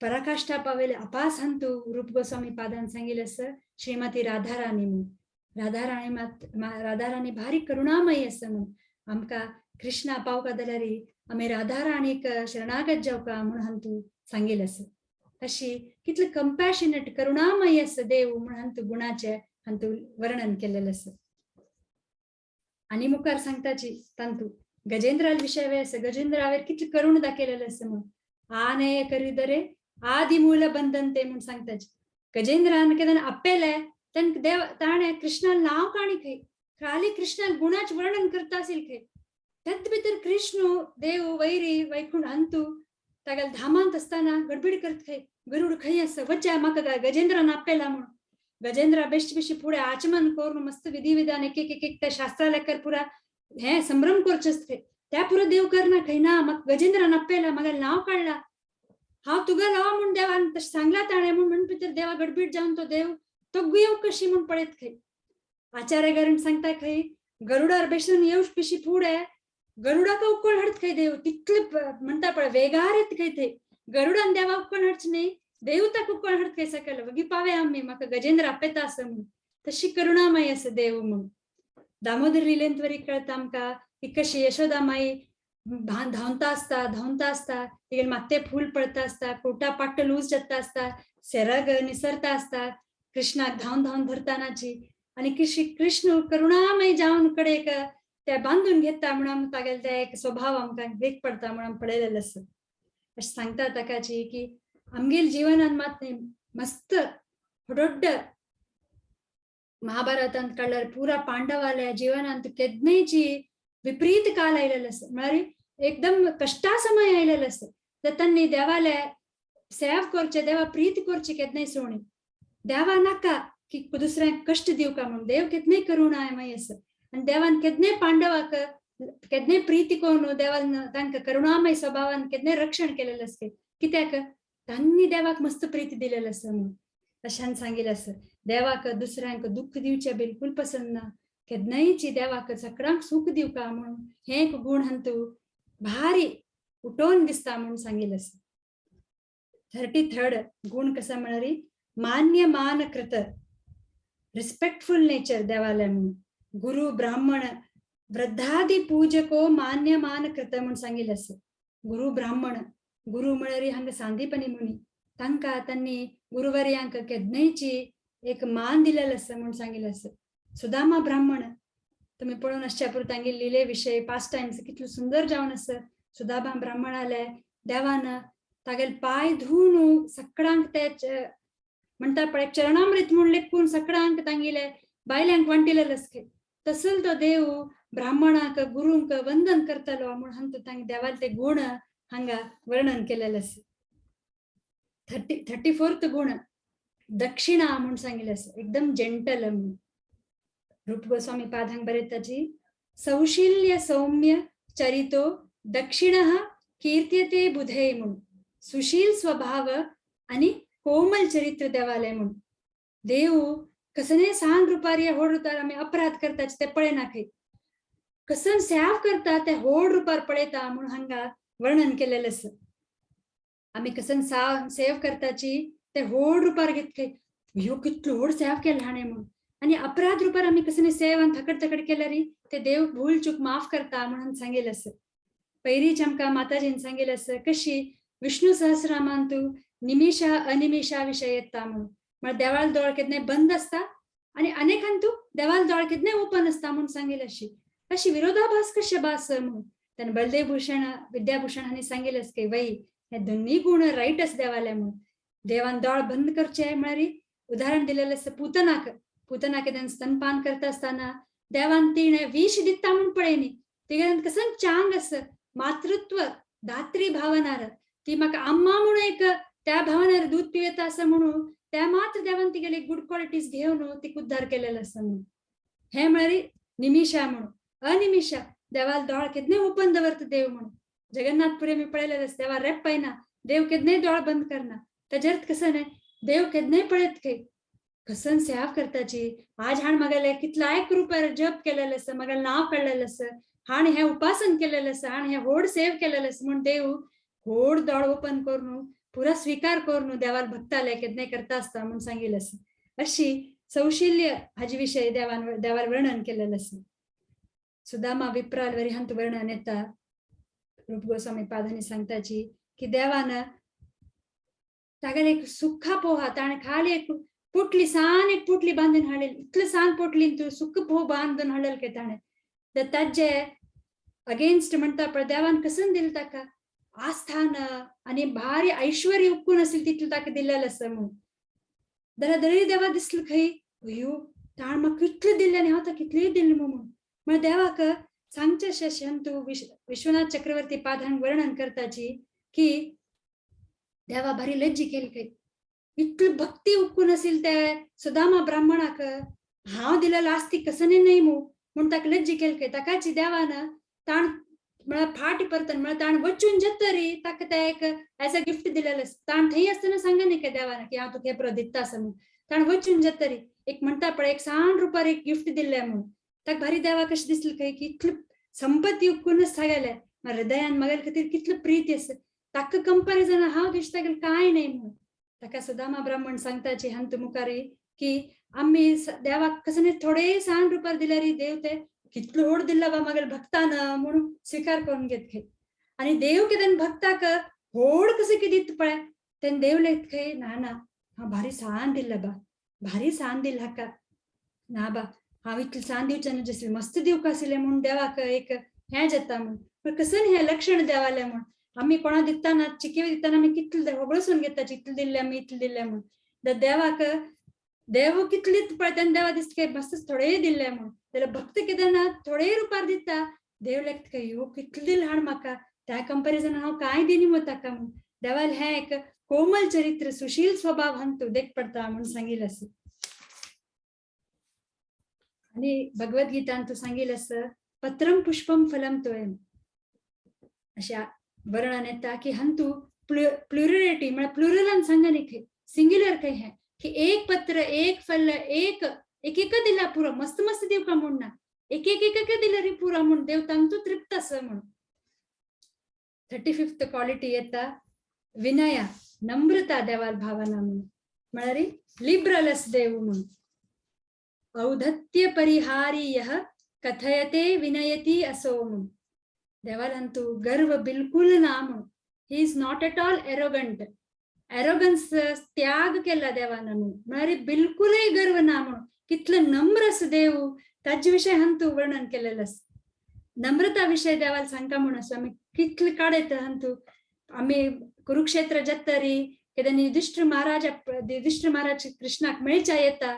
पराकाष्ठा पावयले अपास हंतू रूप गोस्वामी पादान सांगिल्लें आसा श्रीमती राधाराणी म्हणून. राधाराणी मात राधाराणी भारी करुणामयी आसा म्हणून आमकां कृष्णा पावका जाल्यार आमी राधाराणीक शरणागत जावका म्हणून हांतू सांगिल्लें आसा. तशी कितले कंपॅशनेट करुणामयी आसा देव म्हणून हांतू गुणाचें हांतू वर्णन केलेलें आसा. आनी मुखार सांगताची तांतू गजेंद्राल विशय आसा. गजेंद्रावेर कितले करुण दाखयलेलें आसा म्हणून आनय करिदरे आदिमूल बंधन ते म्हणून सांगताची. गजेंद्रान केन्ना आपयले तांकां देव ताणें कृष्णान नांव काणी खंय खाली कृष्णान गुणाचें वर्णन करता आशिल्लें खंय त्यात भितर कृष्ण देव वैरी वैकुंठ अंतू तागेल्या धामांत आसतना गडबीड करत खंय गरुड खंय आसा वच्या म्हाका गजेंद्रान आपयला म्हणून. गजेंद्रा बेश्ट बेश्टी फुडें आचमन करून मस्त विधी विधान एक एक एक त्या शास्त्रा लेकर पुरा हे संभ्रम करचे आसता खंय त्या पुरो देव करना खंय ना म्हाका गजेंद्रान आपयला म्हाका नांव काडला हांव तुगा लावा म्हूण देवान तशें सांगला ताणें म्हूण म्हण भितर देवा गडबीड जावन तो देव तो येवं कशी म्हूण पळयत खंय. आचार्य गरुड सांगता खंय गरुडार बेसून येवच पिशी फुडें गरुडाक उकळ हाडत खंय देव तितले म्हणटा पळय वेगार येत खंय ते गरुडान देवा उकळ हाडचे न्ही देव ताका उकळ हाडत खंय सकयल वगी पावे आमी म्हाका गजेंद्र आपयता आसा म्हणून. तशी करुणामयी आसा देव म्हणून. दामोदर लिलेंत वरी कळटा आमकां की कशी यशोदा माई धांवता आसता धांवता आसता तिगेले मात्ते फूल पडता आसता कोटा पाट्ट लूज जाता आसता सेरग निसरता आसता कृष्णाक धांवन धांवन धरतानाची आनी कशी कृष्ण करुणामय जावन कडेक ते बांदून घेता म्हणून तागेले ते एक स्वभाव आमकां वेग पडता म्हणून पळयलेलें आसा. अशें सांगता ताकाची की आमगेले जिवनान मात मस्त दोड्ड महाभारतांत काडल्यार पुरा पांडवाल्या जिवनांत केदनेची विपरीत काल आयलेलो आसा म्हळ्यार एकदम कश्टा समय आयलेलो आसा. तर तांणी देवाले सेव करचे देवा प्रीत करची केदनाय सोणी देवा नाका की दुसऱ्यांक कश्ट दिवका म्हणून देव केदनाय करुणामय आसा. आनी देवान केदनाय पांडवाक केदनाय प्रीती करून देवान तांकां करुणामय स्वभावान केदनाय रक्षण केलेलें आसा. कित्याक तांणी देवाक मस्त प्रीती दिलेलें आसा म्हणून अशान सांगिल्लें आसा. देवाक दुसऱ्यांक दुःख दिवचें बिलकूल पसंद ना केदनायची देवाक सगळ्यांक सुख दिवका म्हणून हें एक गुण हांतू भारी उठोवन दिसता म्हणून सांगिल्लें आसा. 33 गुण कसा म्हळ्यार मान्य मान कृत रिस्पेक्टफुल नेचर देवाले म्हणून. गुरु ब्राह्मण वृद्धादि पूजको मान्य मान कृत म्हणून सांगिल्लें आसा. गुरु ब्राह्मण गुरु म्हळ्यार हांगा सांदीपनी मुनी तांकां तांणी गुरुवर्यांक केदनायची एक मान दिलेलो आसा म्हणून सांगिल्लें आसा. सुदामा ब्राह्मण तुमी पळोवन आसच्या पुरो तांगेले लिले विशय पास टायम्स कितलो सुंदर जावन आसा. सुदामा ब्राह्मणाले देवान तागेले पांय धुवन सगळ्यांक ते म्हणटा पळय चरणामृत म्हूण लेखून सगळ्यांक तांगेले बायल्यांक वांटिलेलें आसा. तसल तो देव ब्राह्मणाक गुरूंक वंदन करतलो म्हूण हांतू तांगे देवाले ते गुण हांगा वर्णन केलेलें आसा. 34th गुण दक्षिणा म्हूण सांगिल्लें आसा, एकदम जेंटल म्हणून. रूप गोस्वामी पादांक बरयताची सौशील्य सौम्य चरितो दक्षिणः कीर्त्यते बुधे म्हणून. सुशील स्वभाव आणि कोमल चरित्र देवालय म्हणून. देव कसने सान रुपार होड रुपार आमी अपराध करता ते पळयना खंय, कसन सेव करता ते होड रुपार पळयता म्हणून हांगा वर्णन केलेलें आसा. आमी कसन सेव करताची ते होड रुपार घेत खंय, ह्यो कितलो होड सेव केला हाणें म्हणून. आनी अपराध रुपार आमी कसने सेव आनी थकड थकड केल्यार ते देव भूल चूक माफ करता म्हणून सांगेल आसा. पयलींच आमकां माताजीन सांगेल आसा कशी विष्णू सहस्रनामान तूं निमिषा अनिमिषा विशय येता म्हणून. म्हळ्यार देवाल दोळ केन्नाय बंद आसता आनी अनेकान तूं देवाल दोळ केन्नाय ओपन आसता म्हणून सांगेल. अशी अशी विरोधाभास कशे भास म्हणून. तेन्ना बलदेव भूषण विद्याभूषण हांणी सांगेल आसा की वै हे दोन्ही गुण रायट आसा देवाले म्हणून. देवान दोळ बंद करचे म्हळ्यार उदाहरण दिलेलें आसा पुतनाक. पुतनाक तेन्ना स्तनपान करता आसतना देवान तिणें विष दिता म्हूण पळयनी, तिगेल्यान कसं चांग आसा मातृत्व दात्री भावनार ती म्हाका अम्मा म्हणून एक त्या भावनार दूध पिवेता आसा म्हणून त्या मात्र देवान तिगेली गुड क्वालिटीज घेवन तिका उद्धार केलेलो आसा म्हणून. हे म्हळ्यार निमिषा म्हणून. अनिमिषा देवाल दोळ केन्नाय ओपन दवरता देव म्हणून. जगन्नाथपुरी मी पळयलेलें आसा देवा रेप पायना, देव केन्नाय दोळ बंद करना. तेजेर कसं न्हय देव केन्नाय पळयत खंय कसन सेवा करताची. आज हाण मगेले कितलाय रुपार जप केलेलें आसा, मगेलें नांव काडलेलें आसा, हाण हें उपासन केलेलें आसा, हाण हें व्हड सेव केलेलें आसा म्हूण देव व्हड दोळ ओपन करून पुरा स्वीकार करून देवाल भक्ताले केन्नाय करता आसता म्हूण सांगिल्लें आसा. अशी सौशिल्य हाजे विशय देवान देवाल वर्णन केलेलें आसा. सुदामा विप्राल वरिहंत वर्णन येता. रूप गोस्वामी पादांनी सांगताची की देवान तागेले एक सुखा पोहा ताणें खाली एक पोटली सान एक पोटली बांदून हाडलेली, इतले सान पोटलीन तूं सुख पोह बांदून हाडलेले काय ताणें. तर ताजे अगेन्स्ट म्हणटा पळय देवान कसन दिलें ताका आस्थान आनी भारी ऐश्वर्य उक्कून आशिल्लें तितलें ताका दिलेलें आसा म्हणून. जाल्यार दरी देवा दिसलें खंय अयो ताणें म्हाका कितलें दिलें आनी हांव ताका कितलें दिलें म्हणून. म्हळ्यार देवाक सांगचें अशें तूं विश्वनाथ चक्रवर्ती पादांक वर्णन करताची की देवा भारी लज्जी केली खंय, इतली भक्ती उक्कून आशिल्ली ते सुदामा ब्राह्मणाक हांव दिलेलो आस्ती कसने न्हय मू म्हूण ताका लज्जी केली खंय. ताकाची देवान ताण म्हळ्यार फाट परतन म्हळ्यार ताण वचून जेतरी ताका ते एक एज अ गिफ्ट दिलेलें आसा. ताण थंय आसतना सांगना न्ही काय देवान की हांव तुका हें पुरो दिता आसा म्हणून. ताण वचून जेतरी एक म्हणटा पळय एक सान रुपार एक गिफ्ट दिल्लें म्हणून. ताका भारी देवा कशें दिसलें खंय की इतली संपत्ती उक्कूनच सांगलें हृदयान मगेले खातीर कितली प्रीती आसा, ताका कंपॅरिजन हांव दिसता कांय न्हय म्हणून. ताका सुदामा ब्राह्मण सांगताची हंत मुखारी की आमी देवाक कसं थोडे सान रुपार दिल्यार देव ते कितलो व्हड दिल्ला बा मगेले भक्तान म्हणून स्वीकार करून घेत खंय. आनी देव कितें भक्ताक व्हड कसं कितें दिता पळय तेन्ना देव लेगीत खंय ना ना हांव भारी सान दिल्ला बा, भारी सान दिल्ला हाका, ना बा हांव इतलें सान दिवचें न्हय आसलें मस्त दिवंक आशिल्लें म्हूण देवाक एक हें जाता म्हूण. पूण कसं हें लक्षण देवालें म्हूण आमी कोणा दितना चिकी दितना आमी कितले होगळसून घेता इतलें दिल्लें आमी इतलें दिल्लें म्हूण. देवाक देव कितले पळय तेन्ना देवा दिसता काय मस्त थोडे दिल्लें म्हूण. जाल्यार भक्त कितें ना थोडे रुपार दिता देव लेगीत काय ह्यो कितलें दिलें हाण म्हाका, त्या कंपॅरिजन हांव कांय दिनी मो ताका म्हूण. देवाल हें एक कोमल चरित्र सुशील स्वभाव हंतू देख पडता म्हूण सांगिल्लें आसा. आनी भगवद्गीतान तूं सांगिल्लें आसा पत्रम पुष्पम फलम तोयम अशा वर्णन येता की हंतू प्लुरलिटी म्हळ्यार प्लुरलान सांगा न्ही खंय, सिंग्युलर खंय हें की एक पत्र एक फल एक एक एक दिला पुरो मस्त मस्त दिवका म्हूण ना, एक एक एक दिल्यार पुरो म्हूण देव तांतू तृप्त आसा म्हूण. 35th quality येता विनया नम्रता देवाल भावना म्हूण, म्हळ्यार लिबरल आसा देव म्हूण. औद्धत्य परिहारी यः कथयते विनयती असो म्हूण. देवाल तू गर्व बिलकुल ना म्हूण. He is not at all arrogant. Arrogance त्याग केला देवान म्हणून, म्हळ्यार बिलकुलय गर्व ना म्हणून. कितलो नम्र आसा देव ताजे विशय हंतू वर्णन केलेलें आसा. नम्रता विशय देवाल सांगता म्हूण आसा आमी कितले काडयता हंतू. आमी कुरुक्षेत्र जातरी केन्ना युधिष्ठिर महाराज युधिष्ठिर महाराज कृष्णाक मेळच्या येता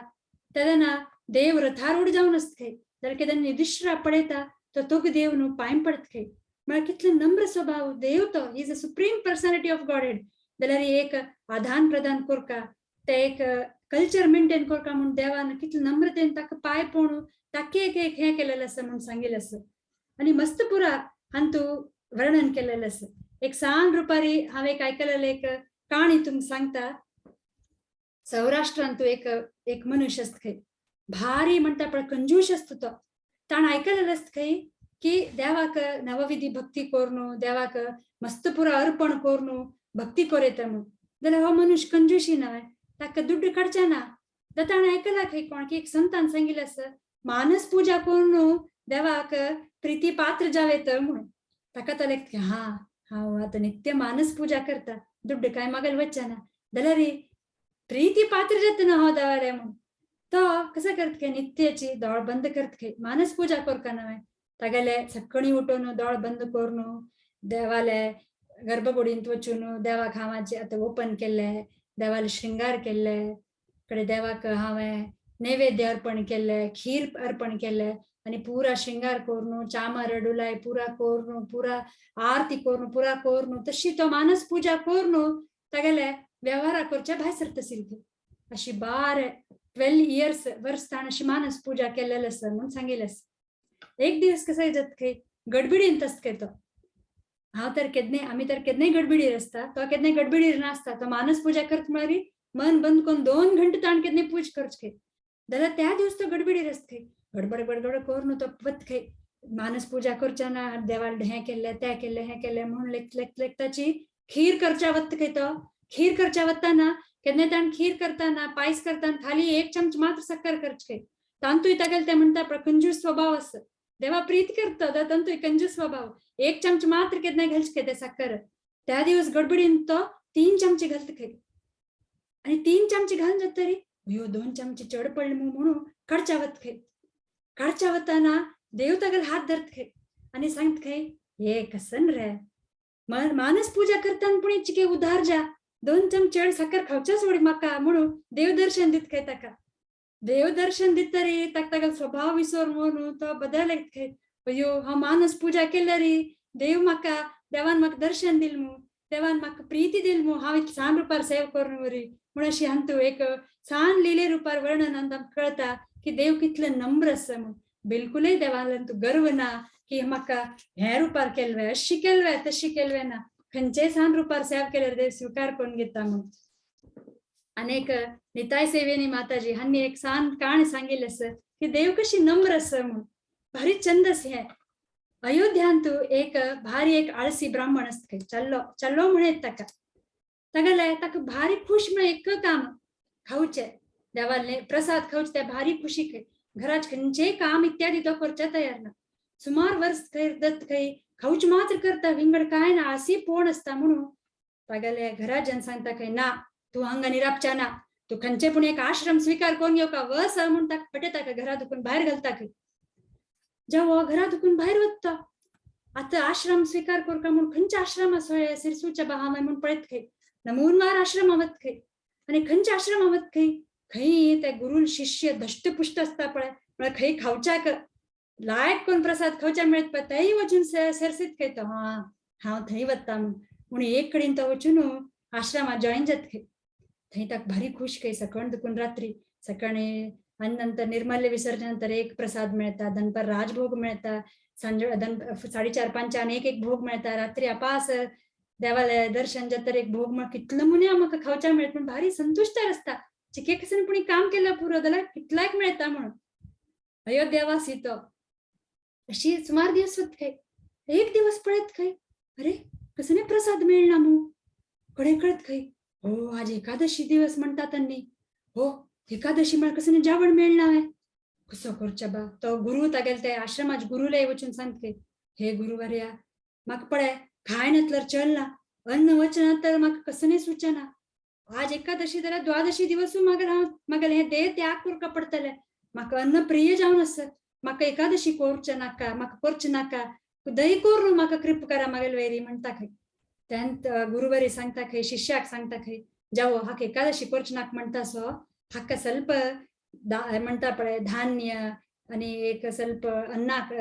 तेन्ना देव रथारूढ जावन आसता खंय, जाल्यार केन्ना युधिष्ठिरा पळयता तो तोग देव न्हू पांय पडत खंय. म्हळ्यार कितलो नम्र स्वभाव देव तो, he is a supreme personality of Godhead. जाल्यार एक आदान प्रदान करका, ते एक कल्चर मेंटेन करका म्हूण देवान कितले नम्रतेन ताका पांय पळोवन ताके एक एक हें केलेलें आसा म्हूण सांगिल्लें आसा. आनी मस्त पुरा हांतू वर्णन केलेलें आसा. एक सान रुपारी हांवें एक आयकलेलें एक काणी तुमकां सांगता. सौराष्ट्रांतू एक एक मनुष्य आसता खंय, भारी म्हणटा पळय कंजूश आसता तो. ताणें आयकलेलें आसता खंय की देवाक नवविधी भक्ती करून देवाक मस्त पुरा अर्पण करून भक्ती करयता म्हूण. जाल्यार हो मनुष्य कंजूशी न्हय, ताका दुड्ड काडचे ना. जाल्यार ताणें आयकलां खंय कोण की एक संतान सांगिल्लें आसा, मानस पूजा करून देवाक प्रिती पात्र जावेत म्हणून. ताका तो लेगता हा हांव आतां नित्य मानस पूजा करता, दुड्ड कांय मागल वचना, जाल्यार प्रिती पात्र जाता ना हो देवाले म्हणून. तो कसो करता खंय नित्याची दोळ बंद करता खंय, मानस पूजा करता न्हय, तागेले सकाळीं उठून दोळ बंद करून देवाले गर्भकुडींत वचून देवाक हांवाचे आतां ओपन केल्ले, देवाले शृंगार केल्ले कडे देवाक हांवें नैवेद्य अर्पण केल्ले, खीर अर्पण केल्ले आनी पुरा शृंगार करून चामर डुलाय पुरा करून पुरा आरती करून पुरा करून तशी तो मानस पूजा करून तागेले व्यवहारा करच्या भायर सरता सिल्क. अशी 12 इयर्स वर्स ताणें अशी मानस पूजा केलेले आसा म्हूण सांगिल्लें आसा. एक दिवस कसो जाता खंय गडबिडींत आसता खंय तो. हांव तर केदने आमी तर केदनेय गडबिडीर आसता, तो केदने गडबिडीर नासता. तो मानस पूजा करता म्हळ्यार मन बंद करून 2 घंटे ताणें केदने पूज करचे खंय. जाल्यार त्या दिवस तो गडबिडीर आसता खंय, गडबड गडबड करून तो वता खंय, मानस पूजा करच्या ना, देवाक हें केल्लें तें केल्लें हें केल्लें म्हूण लेख लेख लेख ताची खीर करच्या वता खंय. तो खीर करच्या वतना केन्ना ताणें खीर करतना पायस करतना खाली 1 चमच मात्र साकर करचे खंय. तांतूय तागेले ते म्हणटा पळय कंजूस स्वभाव आसा, देवा प्रीत करता तांतूय कंजूस स्वभाव, 1 चमच मात्र केन्ना घालचे खंय ते साकर. त्या दिवस गडबडीन तो 3 चमचे घालता खंय. आनी 3 चमचे घालून जाता तरी अयो 2 चमचे चड पडले म्हणून काडच्या वता खंय. काडच्या वतना देव तागेले हात धरता खंय आनी सांगता खंय, हे कसन रे मानस पूजा करतना पूण चिके उधार जा, 2 चमचे चड साकर खावच्या सोड म्हाका म्हणून देव दर्शन दित खंय ताका. देव दर्शन दित तरी ताका तागेलो स्वभाव विसर म्हणून तो बदल खंय. अयो हांव मानस पूजा केल्यार देव म्हाका देवान म्हाका दर्शन दिल मू, देवान म्हाका प्रिती दिल मू, हांव इतलें सान रुपार सेव करून वरी म्हूण अशी हांतू एक सान लिले रुपार वर्णन आमकां कळटा की देव कितले नम्र आसा म्हूण. बिलकुलय देवान तूं गर्व ना की म्हाका हे रुपार केल्वे अशी केल्वे तशी केल्वे ना, खंयचेय सान रुपार सेव केल्यार देव स्विकार करून घेता म्हूण. आनी एक निताय सेवेनी माताजी हांणी एक सान काणी सांगिल्लें आसा की देव कशी नम्र आसा म्हूण. भारी चंद आसा हें. अयोध्यांतू एक भारी एक आळसी ब्राह्मण आसता खंय, चल्लो चल्लो म्हणत ताका. तागेले ताका भारी खुश म्हळ्यार एक काम खावचें, देवाले प्रसाद खावचे ते भारी खुशी खंय. घरात खंयचेय काम इत्यादी तो करचे तयार ना. सुमार वर्स खंय दत्त खंय खावच मात्र करता, विंगड काय ना, आळसी पोण आसता म्हणून तागेले घरात जन सांगता खंय ना तूं हांगा निरापच्या ना, तूं खंयचे पूण एक आश्रम स्विकार करून घेवका वस म्हूण ताका पटयता खंय, घरा दुखून भायर घालता खंय. जेव्हा घरा दुखून भायर वता आतां आश्रम स्विकार करका म्हूण खंयच्या आश्रमा सोय सिरसूच्या बहामाय म्हूण पळयत खंय, नमूनवार आश्रमा वत खंय. आनी खंयच्या आश्रमा वत खंय, खंय ते गुरू शिष्य धष्टपुष्ट आसता पळय, म्हळ्यार खंय खावच्याक लायक कोण प्रसाद खावच्या मेळत पळय थंय वचून सरसीत खंय तो, हा हांव थंय वता म्हूण. म्हूण एक कडेन तो वचून आश्रमा जॉईन जात खंय. थंय ताका भारी खुश खंय, सकाळ दुखून रात्री सकाळी आनी नंतर निर्माल्य विसर्जन नंतर एक प्रसाद मेळता, दनपार राजभोग मेळता, सांजे 4:30 5 एक एक भोग मेळता, रात्री अपास देवाले दर्शन जाता एक भोग मेळ, कितलो मुने म्हाका खावच्या मेळत पूण भारी संतुश्ट आसता. चिके कसन पुणी काम केलं पुरो जाल्यार कितल्याक मेळता म्हणून. अयोध्यावासी तो अशी सुमार दिवस वत खंय. एक दिवस पळयत खंय, अरे कसने प्रसाद मेळना मू, कडे कळत खंय, हो आज एकादशी दिवस म्हणटा त्यांनी, हो एकादशी म्हळ्यार कसने जेवण मेळना हांवें, कसो करचे बा. तो गुरु तागेले ते आश्रमाच गुरुले वचून सांगते, हे गुरुवर्या म्हाका पळय खाय नातल्यार चलना, अन्न वचना तर म्हाका कसने सुचना, आज एकादशी जाल्यार द्वादशी दिवसूय म्हाका हांव म्हाका हें देह त्याग करका पडटलें, म्हाका अन्न प्रिय जावन आसा, म्हाका एकादशी करचें नाका, म्हाका करचें नाका, दय करून म्हाका कृप करा म्हागेले वैरी म्हणटा खंय. त्यान गुरुवरी सांगता खंय, शिष्याक सांगता खंय, जावो हाका एकादशी करचें नाका म्हणटा सो हाका स्वल्प म्हणटा पळय धान्य आनी एक स्वल्प अन्नाक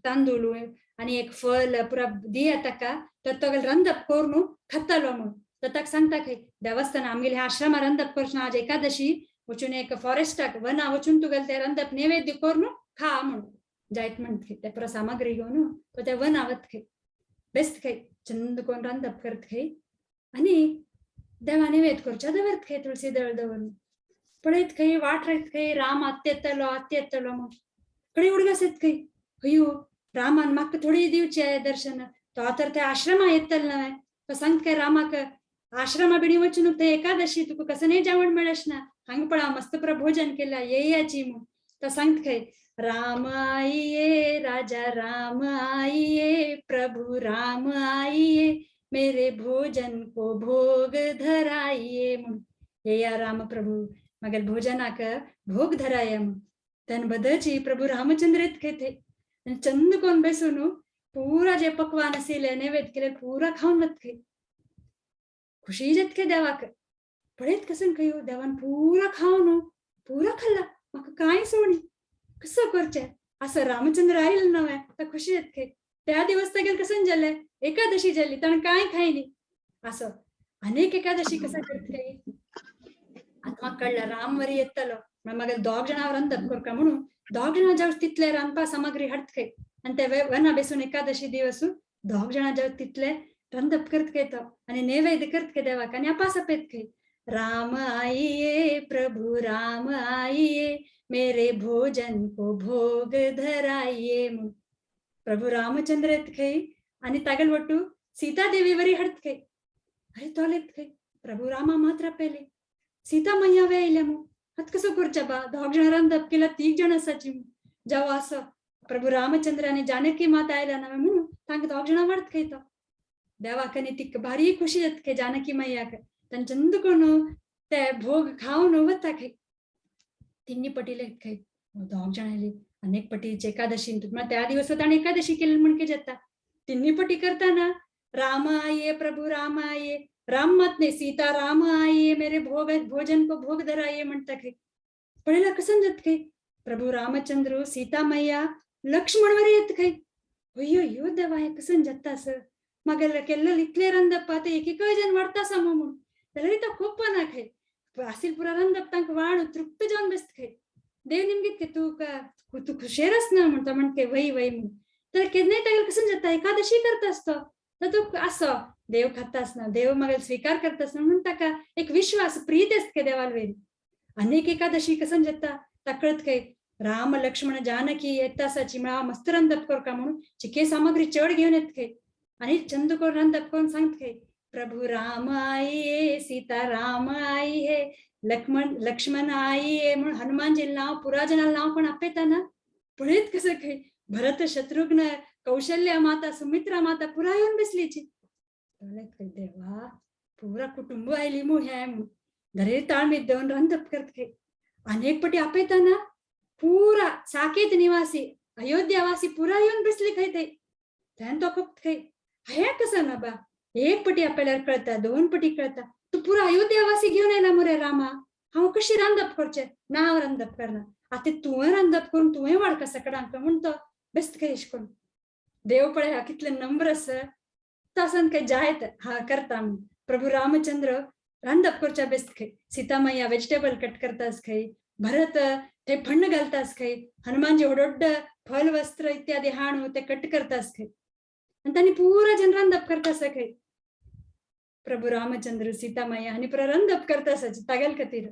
तांदूळ आनी एक फल पुरा दिया ताका, तर तो रांदप करून खातालो म्हणून. तो ताका सांगता खंय देवस्थान आमगेले आश्रमा रंदप करचें आज एकादशी वचून एक फॉरेस्टाक वना वचून तुगेले ते रंदप नैवेद्य करून खा म्हणून जायत म्हणत खंय ते पुरो सामग्री घेवन तो ते वना वत खंय बेस्त खंय चंद कोण रंदप करत खंय आनी देवा नैवेद्य करच्या दवरत खंय तुळसी दळ दवरून पळयत खंय वाट रायत खंय राम आत्त येतलो आत्त येतलो म्हूण कडे उडगास येत खंय अयो रामान म्हाका थोडी दिवचे दर्शन तो तर त्या आश्रमा येतलो न्हय तो सांगता काय रामाक आश्रमा बिणी वचून ते एकादशी तुका कसं नाही जेवण मेळश ना हांगा पळा मस्त पुरा भोजन केला येयाची म्हूण तो सांगता खंय राम आइए राजा राम आइए प्रभु राम आइए मेरे भोजन को भोग धराइए म्हणून येया राम प्रभु मगेल भोजनाक भोग धराये म्हणून त्यान बदची प्रभु रामचंद्र येत खंय ते आनी चंद कोण बेसून पुरा जे पकवान आशिल्ले नैवेद्य केले पुरा खावन वत खंय खुशी जात खंय देवाक पळयत कसून खंय देवान पुरा खावन पुरा खाल्ला म्हाका कांय सोडी कसो करचें असं रामचंद्र आयल नव्हे तर खुशी जात खंय त्या दिवस तागेले कसून जाले एकादशी जाली ताणें कांय खायनी असो अनेक एकादशी कसं करत खंय आतां म्हाका कळ्ळें राम वरी येतलो म्हणून मागीर दोग जाणां रंदप करका म्हणून दोग जाणां जावं तितले रांदपा सामग्री हाडत खंय आनी ते वना बेसून एकादशी दिवस दोग जाणां जावं तितले रंदप करत खंय तो आनी नैवेद्य करत खंय देवाक आनी अपास आपयत खंय राम आइए प्रभु राम आइए मेरे भोजन को भोग धराइए म्हणून प्रभु रामचंद्र येत खंय आनी तागेल वट्टू सीता देवी वरी हाडत खंय अरे तोलेत खंय प्रभु रामा मात्र आपयले सीता मैया वे आयल्या मू आतां कसो करचें बा दोग जाणां रांदप केला तीग जाण आसाची मू जावं असो प्रभु रामचंद्र आनी जानकी माता आयल्या ना म्हणून तांकां दोग जाणां वाडत खंय तो देवाक आनी तिका भारी खुशी जाता खंय जानकी मैयाक तांचे चंद कोण ते भोग खावन वता खंय तिन्ही पटीले खंय दोग जाण आयली अनेक पटीचे एकादशी त्या दिवस ताणें एकादशी केली म्हण कितें जाता तिन्ही पटी करताना राम आइए प्रभु राम आइए राम मत नाही सीता राम आइए मेरे भोग भोजन को भोग धराइए म्हणता खंय पळयल्यार कसं जात खंय प्रभु रामचंद्र सीता मैया लक्ष्मण वरी येत खंय अय्यो अय्यो देवा हें कसं जाता असं मागीर केल्ले इतले रंदप आतां एकेकय जण वाडता आसा म्हणून जाल्यार तो खूब ना खंय आसील पुरा रंदप तांकां वाण तृप्त जावन बेसत खंय देव निमगीत तूं तूं खुशेरच ना म्हणटा म्हणटे वय वय म्हणून तर केन्नाय तागेर कसं जाता एकादशी करता आसतो तर तूं असो देव खाता आसना देव मागीर स्विकार करता आसना म्हणून ताका एक विश्वास प्रीत आसता खंय देवाल वयर अनेक एकादशी कसं जाता ताकळत खंय राम लक्ष्मण जानकी येता आसाची म्हळ्यार हांव मस्त रंदप करका म्हणून चिके सामग्री चड घेवन येत खंय आनी चंद करून रंदप करून सांगत खंय प्रभु राम आइए सीता राम आई है लक्ष्मण लक्ष्मण आइए म्हणून हनुमानजी नाव पुरा जणां नाव कोण आपयता ना पळयत कसं खंय भरत शत्रुघ्न कौशल्या माता सुमित्रा माता पुरा येवन बसलीची देवा पुरा कुटुंब आयली मू हें म्हणून दरे ताळमीत देवन रंदप करत खंय अनेक पटी आपयताना पुरा साकेत निवासी अयोध्यावासी पुरा येवन बसली खंय ते त्यान तो खूप खंय हें कसं ना बा एक पटी आपल्याला कळता दोन पटी कळता तू पुरा अयोध्यावासी घेवन आयला मुरे रामा हांव कशी रांदप करचें ना हांव रांदप करना आतां तुवें रांदप करून तुवें वाडका सगळ्यांक म्हूण तो बेस्त खंय अशें करून देव पळय कितले नम्र आसा तासान काय जायत हा करता म्हूण प्रभु रामचंद्र रांदप करच्या बेस्त खंय सीता मैया वेजिटेबल कट करतास खंय भरत ते फण्ण घालतास खंय हनुमानजी व्हड फल वस्त्र इत्यादी हाणू ते कट करतास खंय आनी तांणी पुरा जन रांदप करता खंय प्रभु रामचंद्र सीता मैया आनी पुरा रांदप करता आसा तागेल खातीर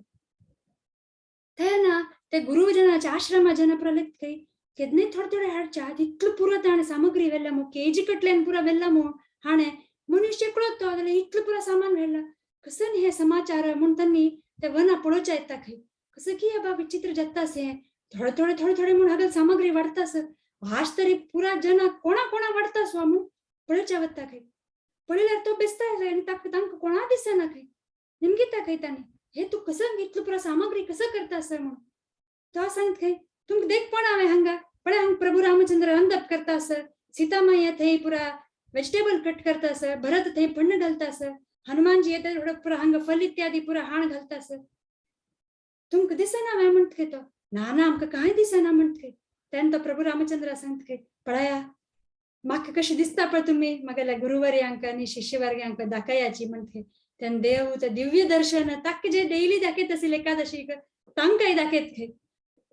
तेन्ना ते गुरुजनाच्या आश्रमा जन पुरा खंय केन्नाय थोडे थोडे हाडचे इतलो पुरो ताणें सामग्री व्हेल्या मू केजी कटल्यान पुरा व्हेला मू हाणें मनुष्य कळतो जाल्यार इतलो पुरा सामान व्हेला कसं हे समाचार म्हूण तांणी ते वना पळोवच्या येता खंय कसं की बा विचित्र जाता असें थोडे थोडे थोडे थोडे म्हूण हागल सामग्री वाडता आसा आज तरी पुरा जना कोणा कोणा वाडता आसो म्हूण पळोवच्या वता खंय पळयल्यार तो बेसता आनी ताका तांकां कोणा दिसना खंय निमगिता खंय तांणी हे तूं कसं इतलो पुरा सामग्री कसं करता आसा म्हणून तो सांगता खंय तुमकां देख पण हांवें हांगा पळय हांगा प्रभु रामचंद्र रंदप करता आसा सीता मैया थंय पुरा वेजिटेबल कट करता आसा भरत थंय फण्ण घालता आसा हनुमानजी येता थोडं पुरा हांगा फल इत्यादी पुरा हाण घालता आसा तुमकां दिसना हांवें म्हणटा खंय तो ना ना आमकां कांय दिसना म्हणटा खंय तेन्ना तो प्रभु रामचंद्र सांगता खंय पळया म्हाका कशें दिसता पळय तुमी म्हागेल्या गुरुवर्यांक आनी शिष्यवर्यांक दाखयाची म्हणटा खंय तेन्ना देव ते दिव्य दर्शन ताका जे डेली दाखयत आशिल्ले एकादशीक तांकांय दाखयत खंय.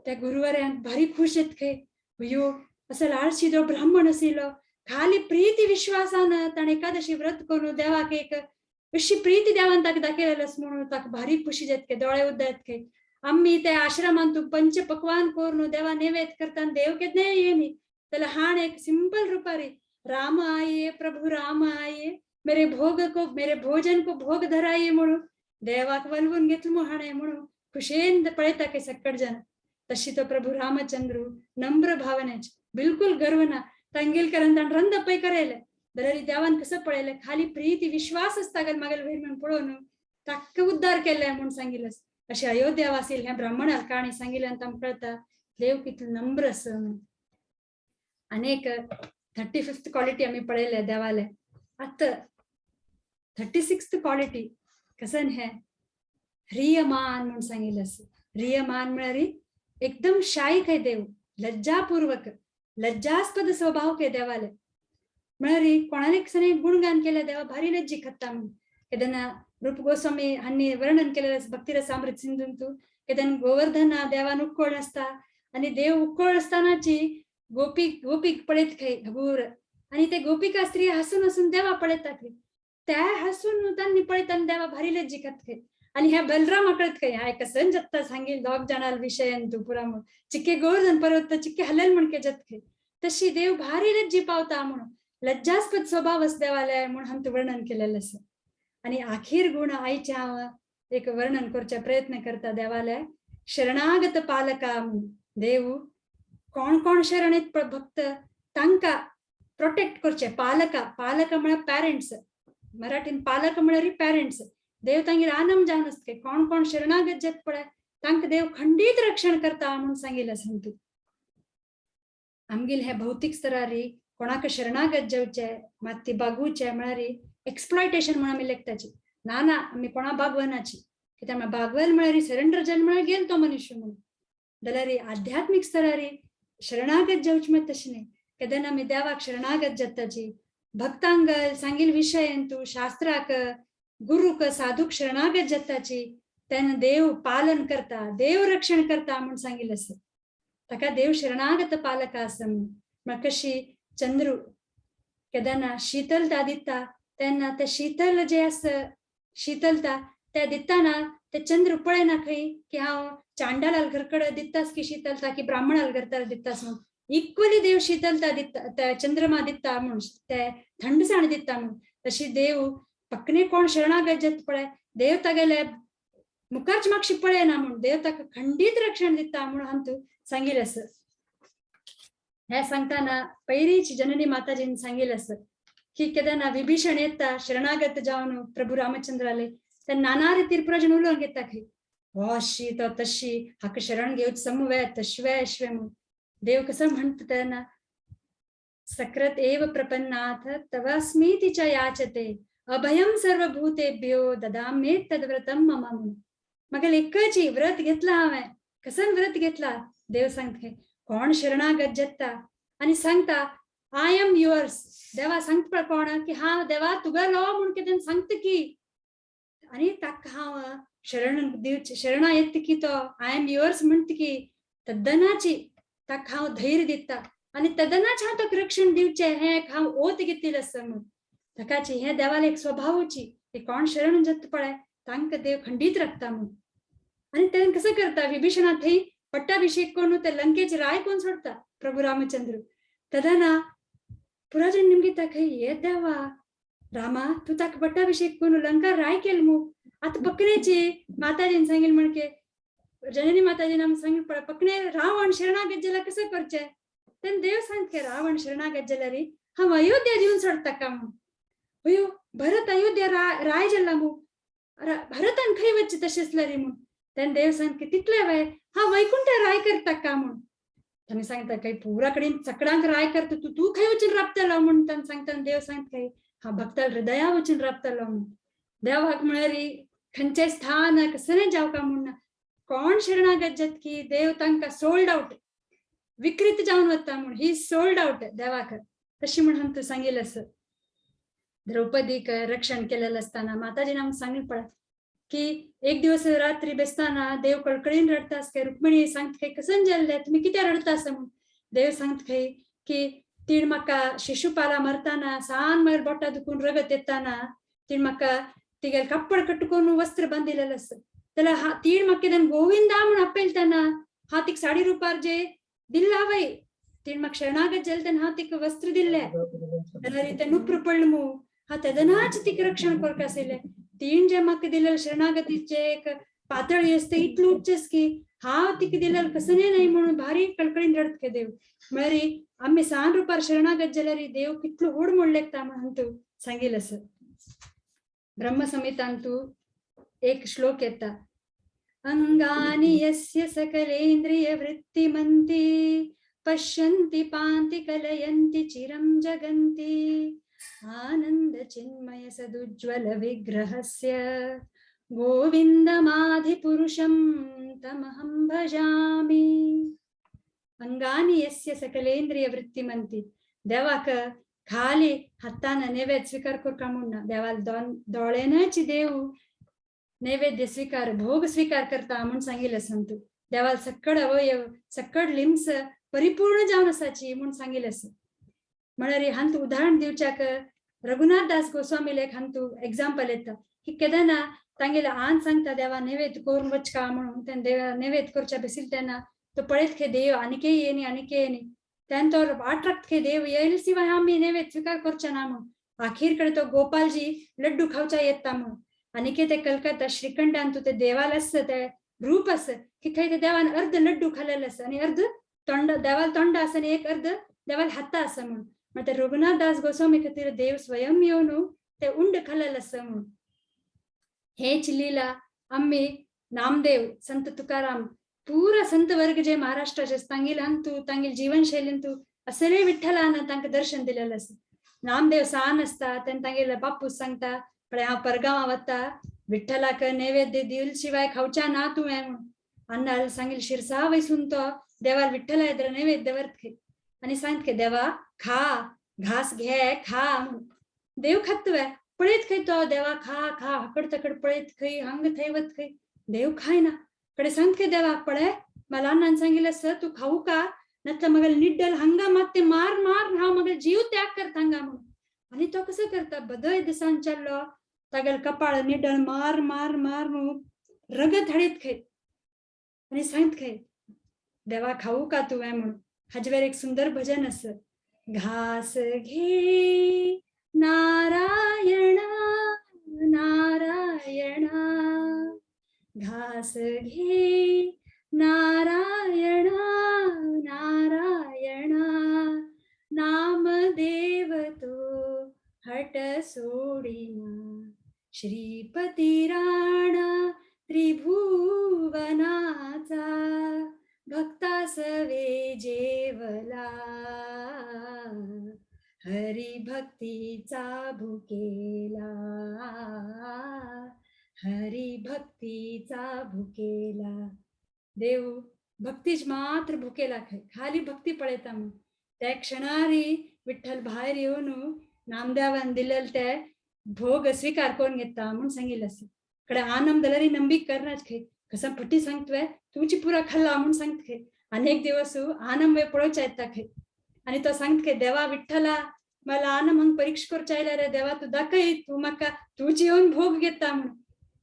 त्या गुरुवाऱ्यांक भारी खुश येत खंय, अयो असो लाळशी जो ब्राह्मण आशिल्लो खाली प्रीती विश्वासान ताणें एकादशी व्रत करून देवाक एक अशी प्रीती देवान ताका दाखयलेलो म्हणून ताका भारी खुशी जात खंय, दोळे उद्दात खंय. आमी त्या आश्रमांत पंच पकवान करून देवा नैवेद्य करता देव केन्नाय येनी जाल्यार हाण एक सिंपल रुपारी राम आये प्रभु राम आये मेरे भोग को मेरे भोजन को भोग धराये म्हणून देवाक वलवून घेतलो म्हूण हाणें म्हणून खुशेन पळयता खंय सक्कड जन. तशी तो प्रभु रामचंद्र नम्र भावनेच बिलकुल गर्व ना तांगेल कारण ताणें रंद पय करयलें जाल्यार देवान कसं पळयलें खाली प्रीती विश्वास आसता मागेल वयर म्हणून पळोवन ताका उद्धार केले म्हणून सांगिल्लें. अशें अयोध्या वासील ह्या ब्राह्मणाक काणी सांगिल्ल्यान तांकां कळटा देव कितलो नम्र आसा म्हणून. आनी एक 35th quality आमी पळयले देवाले. आतां 36th quality कसन हे ह्रियमान म्हणून सांगिल्लें आसा. ह्रियमान म्हळ्यार एकदम शाय खंय देव, लज्जापूर्वक लज्जास्पद स्वभाव खंय देवाले. म्हळ्यार कोणाले सने गुणगान केले देवा भारी लज्जी खाता म्हणून. केन्ना रूप गोस्वामी हांणी वर्णन केलेलं भक्तिरसामृत सिंधूंतु केन्ना गोवर्धन देवान उक्कोळ आसता आनी देव उक्कोळ आसतानाची गोपी गोपीक पळयत खंय हगूर आनी ते गोपिका स्त्री हसून हसून देवा पळयतात खंय. त्या हसून तांणी पळयता देवा भारी लज्जी खात खंय. आनी ह्या बलरामा कळत खंय हाय कसन जत्ता सांगील दोग जाणाल विशयन तू पुरा म्हणून चिक्के गोवर्धन पर्वत चिक्के हलेल म्हणके जत खंय. तशी देव भारी लज्जी पावता म्हणून लज्जास्पद स्वभाव देवालय म्हणून हांतू वर्णन केलेलं आसा. आनी आखीर गुण आयचे हांव एक वर्णन करचे प्रयत्न करता देवालय शरणागत पालका म्हणून. देव कोण कोण शरण भक्त तांकां प्रोटेक्ट करचे. पालका पालक म्हळ्यार पॅरेंट्स, मराठीन पालक म्हळ्यार पॅरेंट्स. देव तांगेर आनंद जावन आसता कोण कोण शरणागत जात पळय तांकां देव खंडीत रक्षण करता म्हणून सांगिल्लें आसा. आमगेले हे भौतीक स्तरारी कोणाक शरणागत जावचे मात ती बागुचे म्हळ्यार एक्सप्लॉयटेशन म्हणून आमी लेखताची. ना ना आमी कोणा बागवनाची, कित्याक म्हळ्यार बागवल म्हळ्यार सरेंडर जाल म्हळ्यार गेल तो मनुष्य म्हणून. जाल्यार आध्यात्मीक स्तरारी शरणागत जावचे मात तशें न्ही. केन्ना आमी देवाक शरणागत जाताची भक्तांक सांगील विशयंतु शास्त्राक गुरुक साधूक शरणागत जाताची तेन्ना देव पालन करता देव रक्षण करता म्हणून सांगिल्लें आसा. ताका देव शरणागत पालक आसा म्हणून. म्हळ्यार कशी चंद्रू केन्ना शीतलता दिता तेन्ना ते शीतल जे आसा शीतलता त्या दिताना ते चंद्र पळयना खंय की हांव चांडालाल घरकड दितास की शीतलता की ब्राह्मणाल घरतर दितास म्हणून. इक्वली देव शीतलता दिता त्या चंद्रमा दिता म्हणून ते थंडसाण दिता म्हणून. तशी देव पक्कने कोण शरणागत जात पळय देव तागेले मुखाच मागशी पळयना म्हणून देव ताका खंडीत रक्षण दिता म्हणून हांतू सांगिल्लें आसा. हे सांगताना पयलींच जननी माताजीन सांगिल्लें आसा की केन्ना विभीषण येता शरणागत जावन प्रभू रामचंद्राले ते नाना रितीर प्रजन उलोवन घेता खंय हो अशी तो तशी हाका शरण घेवच समवे तशवे अश्वे म्हणून. देव कसं म्हणटा तेन्ना सकृत एव प्रपन्नाथ तवास्मीति च याचते अभयं सर्वभूतेभ्यो ददाम्ये तद्व्रतं मम म्हणून. म्हाका एकच व्रत घेतला हांवें, कसन व्रत घेतला देव सांगता कोण शरणागत जाता आनी सांगता I am yours. देवा सांगता पळय कोण की हांव देवा तुगेलो म्हूण कितें सांगता की आनी ताका हांव शरण दिवचे शरणा येत की तो I am yours म्हणटा की तद्दनाची ताका हांव धैर्य दिता आनी तदनाच हांव ताका रक्षण दिवचें हें एक हांव ओत घेतिल्लें आसा म्हणून. ताकाची हें देवाले एक स्वभावची की कोण शरण जाता पळय तांकां देव खंडीत राखता म्हणून. आनी तें कसं करता विभीषणा थंय पट्टाभिषेक करून ते लंकेचे राय कोण सोडता प्रभू रामचंद्र. तदना पुराजन निमगी ताका ये देवा रामा तूं ताका पट्टाभिषेक करून लंका राय केल मू आतां पकण्याची माताजीन सांगील म्हणके जननी माताजीन आमकां सांगील पळय पकणे रावण शरणागत जाल्यार कसं करचें. तेन्ना देव सांगता रावण शरणागत जाल्यार हांव अयोध्या दिवन सोडटा का म्हणून. अयो भरत अयोध्या राय जाला मू भरतान खंय वचचें तशें आसल्यार म्हणून. तेन्ना देव सांगता तितले वय हांव वैकुंठ राय करता का म्हणून. ताणें सांगता खंय पुरा कडेन चकडांक राय करता तूं तूं खंय वचून राबतलो म्हणून. ताणें सांगता देव सांगता खंय हांव भक्ताल हृदया वचून राबतलो म्हणून. देवाक म्हळ्यार खंयचें स्थान कसलें जावका म्हूण ना. कोण शरणागत जात की देव तांकां सोल्ड आवट विकृत जावन वता म्हूण ही सोल्ड आवट देवाक तशी म्हूण हांव तूं सांगिल्लें आसा. द्रौपदीक रक्षण केलेलं असताना माताजीने आमकां सांगलें पळय की एक दिवस रात्री बेसताना देव कळकळीन रडता काय, रुक्मिणी सांगता खंय कसन जाल्ले तुमी कित्याक रडता आसा म्हणून. देव सांगता खंय की तीण म्हाका शिशुपाला मरताना सान मगर बोटा दुखून रगत येताना तीण म्हाका तिगेल कप्पड कट्टुकोन वस्त्र बांदिलेलं आसा, त्याला हा तीण म्हाका केन्ना गोविंदा म्हणून आपयलताना हा तिका साडी रुपार जे दिल्ला वय, तीण म्हाका शरणागत जाले तेन्ना हांव तिका वस्त्र दिल्ले, जाल्यार ते नुप्र पडले मू हा तेदनाच तिका रक्षण करपा आशिल्लें. तीण जे म्हाका दिलेले शरणागतीचे एक पातळी आसता इतली उच्च की हांव तिका दिलेलं कसने नाही म्हणून भारी कळकळीन रडत खे देव. म्हळ्यार आमी सान रुपार शरणागत जाल्यार देव कितलो व्हड म्हण लेखता म्हणून तूं सांगील आसा. ब्रह्मसंहितांतु एक श्लोक येता, अंगानि यस्य सकलेन्द्रिय वृत्तिमन्ति पश्यन्ति पान्ति कलयन्ति चिरं जगन्ति आनंद चिन्मय सदुज्ज्वल विग्रहस्य गोविंदमाधिपुरुषं तमहं भजामि. अंगानि यस्य सकलेन्द्रिय वृत्तिमन्ति, देवाक खाली हातान नैवेद्य स्वीकार करका म्हूण ना, देवाल दोळ्यानच देव नैवेद्य स्वीकार भोग स्वीकार करता म्हूण सांगिल्लें संतू. देवाल सक्कड अवयव सक्कड लिम्स परिपूर्ण जावन आसाची म्हूण सांगिल्लें आसा. म्हळ्यार हांतू उदाहरण दिवच्याक रघुनाथ दास गोस्वामी लेख हांतू एग्जाम्पल येता की केदना तांगेले आन सांगता देवा नैवेद्य करून वचका म्हणून, तेन्ना देवा नैवेद्य करच्या बेसील तेन्ना तो पळयत खे देव आनीकय येनी आनीकय येनी, तेन्ना तो वाट राखत खे देव येयल शिवाय आमी नैवेद्य स्वीकार करचे ना म्हणून. आखीर कडे तो गोपालजी लड्डू खावच्या येता म्हणून, आनीकय ते कलकत्ता श्रीखंडान तूं ते देवाल आसा ते रूप आसा की थंय ते देवान अर्ध लड्डू खालेले आसा आनी अर्ध तोंड देवाल तोंड आसा आनी एक अर्ध देवाल हाता आसा म्हणून. मागीर रघुनाथ दास गोस्वामी खातीर देव स्वयं येवन ते उंड खालेले आसा म्हणून. हेच लीला आमी नामदेव संत तुकाराम पुरा संत वर्ग जे महाराष्ट्राचे तांगेल अंतू तांगेल जीवनशैलींतू असले विठ्ठलान तांकां दर्शन दिलेलें आसा. नामदेव सान आसता तेन्ना तांगेले बापूस सांगता पळय हांव परगांवां वता विठ्ठलाक नैवेद्य दिल शिवाय खावच्या ना तुवें म्हणून. अन्नाल सांगेल शिरसा वयसून तो देवाल विठ्ठला येद्र नैवेद्य दवरत खंय आनी सांगत खंय देवा खा घास घे खा म्हणून. देव खात तुवें पळयत खंय तो देवा खा खा हकड तकड पळयत खंय हांग थंय वत खंय देव खायना. कडे सांगत खंय देवा पळय मला अण्णान सांगितलं सर तू खाऊ का नंतर मग निड्डल हंगा मात ते मार मार हांव मग जीव त्याग करता हांगा म्हणून. आनी तो कसो करता बदय दिसान चाललो तागेल कपाळ निडल मार मार मार म्हणून रगत हाडीत खंय आनी सांगत खंय देवा खाऊ का तुवें म्हणून. हाजेर एक सुंदर भजन आसा, घास घे नारायणा नारायणा घास घे नारायणा नारायणा नामदेव तो हट सोडिना श्रीपती राणा त्रिभुवनाचा भक्ता सवे जेवला हरिभक्तीचा भुकेला हरिभक्तीचा भुकेला. देव भक्तीच मात्र भुकेला खंय खाली भक्ती पळयता म्हणून. त्या क्षणारी विठ्ठल भायर येवन नामदेवान दिलेले ते भोग स्वीकार करून घेता म्हणून सांगिल्लें आसा. कडे आनंद जाल्यार नंबीक करनाच खंय कसं फटी सांगतवे तुमची पुरा खाल्ला म्हणून सांगत खंय. अनेक दिवस आनंद पळोवच्या येता खंय आनी तो सांगत खंय देवा विठ्ठला मला आनंद हांगा परीक्षा करच्या आयल्या रे देवा तूं दाखय तूं म्हाका तुजी येवन भोग घेता म्हणून.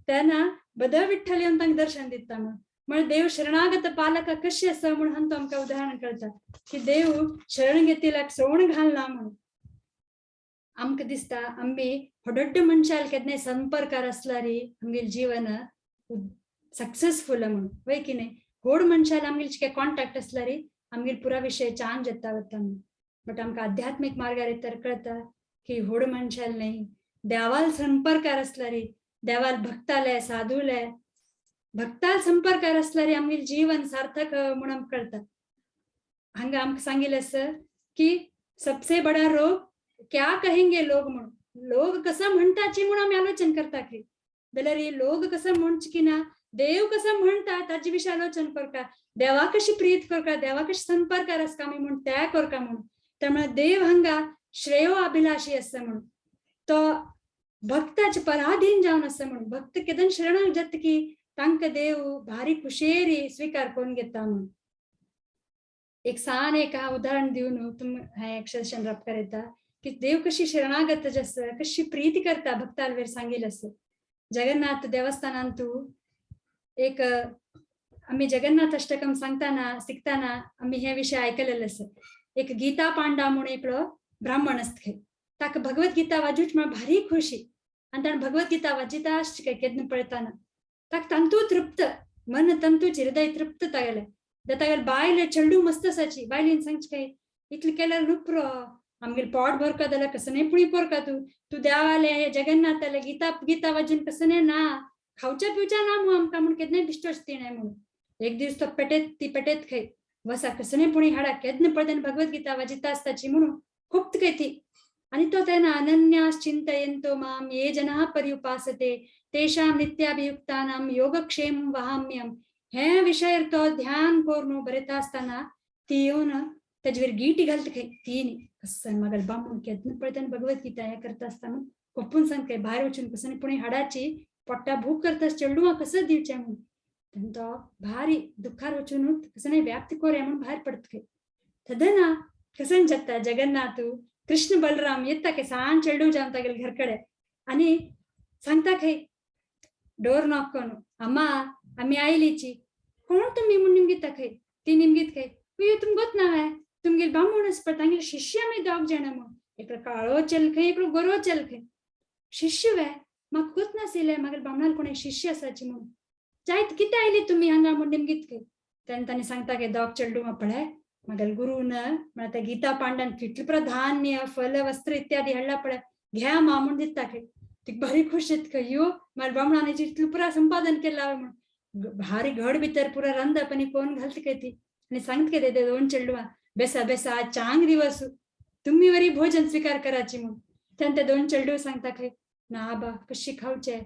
तेन्ना बदल विठ्ठल येवन तांकां दर्शन दिता म्हणून. म्हळ्यार देव शरणागत पालक कशी आसा म्हणून हांगा आमकां उदाहरण कळटा की देव शरण घेतिल्ल्याक सोण घालना म्हणून. आमकां दिसता आमी व्हड मनशाल केन्नाय संपर्कार आसल्यार आमगेलें जीवन सक्सेसफुल म्हणून वय की न्ही. व्हड मनशाल आमगेले काय कॉन्टेक्ट आसल्यार आमगेले पुरा विशय चांज येता वता म्हणून. बट आमकां आध्यात्मीक मार्गार येतर कळटा की व्हड मनशाल न्ही देवाल संपर्कार आसल्यार देवाल भक्ताले साधूले भक्ताल संपर्कार आसल्यार आमगेलें जीवन सार्थक म्हणून आमकां कळटा. हांगा आमकां सांगिल्लें आसा की सबसे बडा रोग क्या कहेंगे लोग म्हणून. लोग कसं म्हणताची म्हणून आमी आलोचन करता की जाल्यार लोग कसं म्हणचे की ना देव कसं म्हणटा ताजे विशीं आलोचन करता, देवा कशी प्रीत करता, देवा कशी संपर्कार आसता आमी म्हूण त्या करता म्हणून. त्यामुळे देव हांगा श्रेयो अभिलाषी आसा म्हणून. तो भक्ताचे पराधीन जावन आसा म्हणून. भक्त केदन शरणाक जाता की तांकां देव भारी खुशेरी स्वीकार करून घेता म्हणून. एक सान एक उदाहरण दिवन तुम हें एक सेशन रप करता की देव कशी शरणागत आसा, कशी प्रीती करता भक्तालवेर सांगील आसा. जगन्नाथ देवस्थानांतू एक आमी जगन्नाथ अष्टकम सांगताना शिकताना आमी हे विषय आयकलेले आसा. एक गीता पांडा म्हणून एकलो ब्राह्मण आसता खंय, ताका भगवत गीता वाजूच म्हळ्यार भारी खुशी आनी ताणें भगवत गीता वाजिता आसची काय केन्ना पळयताना ताका तंतू तृप्त मन तंतूची हृदय तृप्त तागेलें. तागेले बायल चेडू मस्त आसाची, बायलेन सांगचे काय इतलें केल्यार नुपरो आमगेले पोट भरका जाल्यार कसं नाही पुणी पोरका तूं, तूं देवाले जगन्नाथाले गीता गीता वाजून कसं नाही ना खावच्या पिवच्या ना मू आमकां म्हूण केन्नाय बिश्टोच तिणें म्हणून. एक दीस तो पेटेत ती पेटेत खंय वसा कसं नाही पुणी हाडा केन्ना पळयता भगवत गीता वाजिता आसताची म्हणून खूब खंय ती. आनी तो तेन्ना अनन्यास चिंतयंतो माम ये जनाः पर्युपासते तेषां नित्याभियुक्तानां योगक्षेम वहाम्यहम् हे विशयार तो ध्यान करून बरयता आसतना ती येवन तेजेर गिटी घालता खंय ती न्ही कसं मागीर बामून केन्ना पळयता भगवत गीता हें करता आसतना कोपून सांग खंय भायर वचून कसं पुणी हाडाची पोट्टा भूक करता चेडवां कसं दिवचें म्हणून. तेन्ना तो भारी दुःखार वचून कसं नाही व्याप्त कोरया म्हणून भायर पडता खंय. तदना कसं जाता जगन्नाथ कृष्ण बलराम येता खंय सान चेडूं जावन तागेले घर कडेन आनी सांगता खंय डोर नॉक करून, अम्मा आमी आयलीची. कोण तुमी म्हूण निमगिता खंय. ती निमगीत खंय अय्यो तुमकां गोत ना काय तुमगेले बामूण आसा पळय तांगेले शिष्य आमी दोग जाणां म्हूण, एकलो काळो चेल खंय एकलो गोरो चेल खंय. शिष्य वे म्हाका गोत नाशिल्लें मागीर बामणाल कोण शिष्य आसाची म्हणून. जायत कितें आयली तुमी हांगा म्हूण निमगीत खंय. तेन्ना तांणी सांगता की दोग चेडूं पळय मागीर गुरून म्हळ्यार त्या गीता पांडान कितलें पुरो धान्य फल वस्त्र इत्यादी हाडला पळय घ्या मा म्हूण दिता खंय. ती बरी खुश जाता खंय यो म्हाज्या बामणान इतलें पुरो संपादन केलां हांवें म्हणून. भारी घड भितर पुरा रांदप आनी कोण घालता खंय ती आनी सांगता खंय ते दोन चेडवां बेसा बेसा आज चांग दिवस तुमी वरी भोजन स्वीकार कराची म्हणून. तेन्ना ते दोन चेडूं सांगता खंय ना आबा कशी खावचे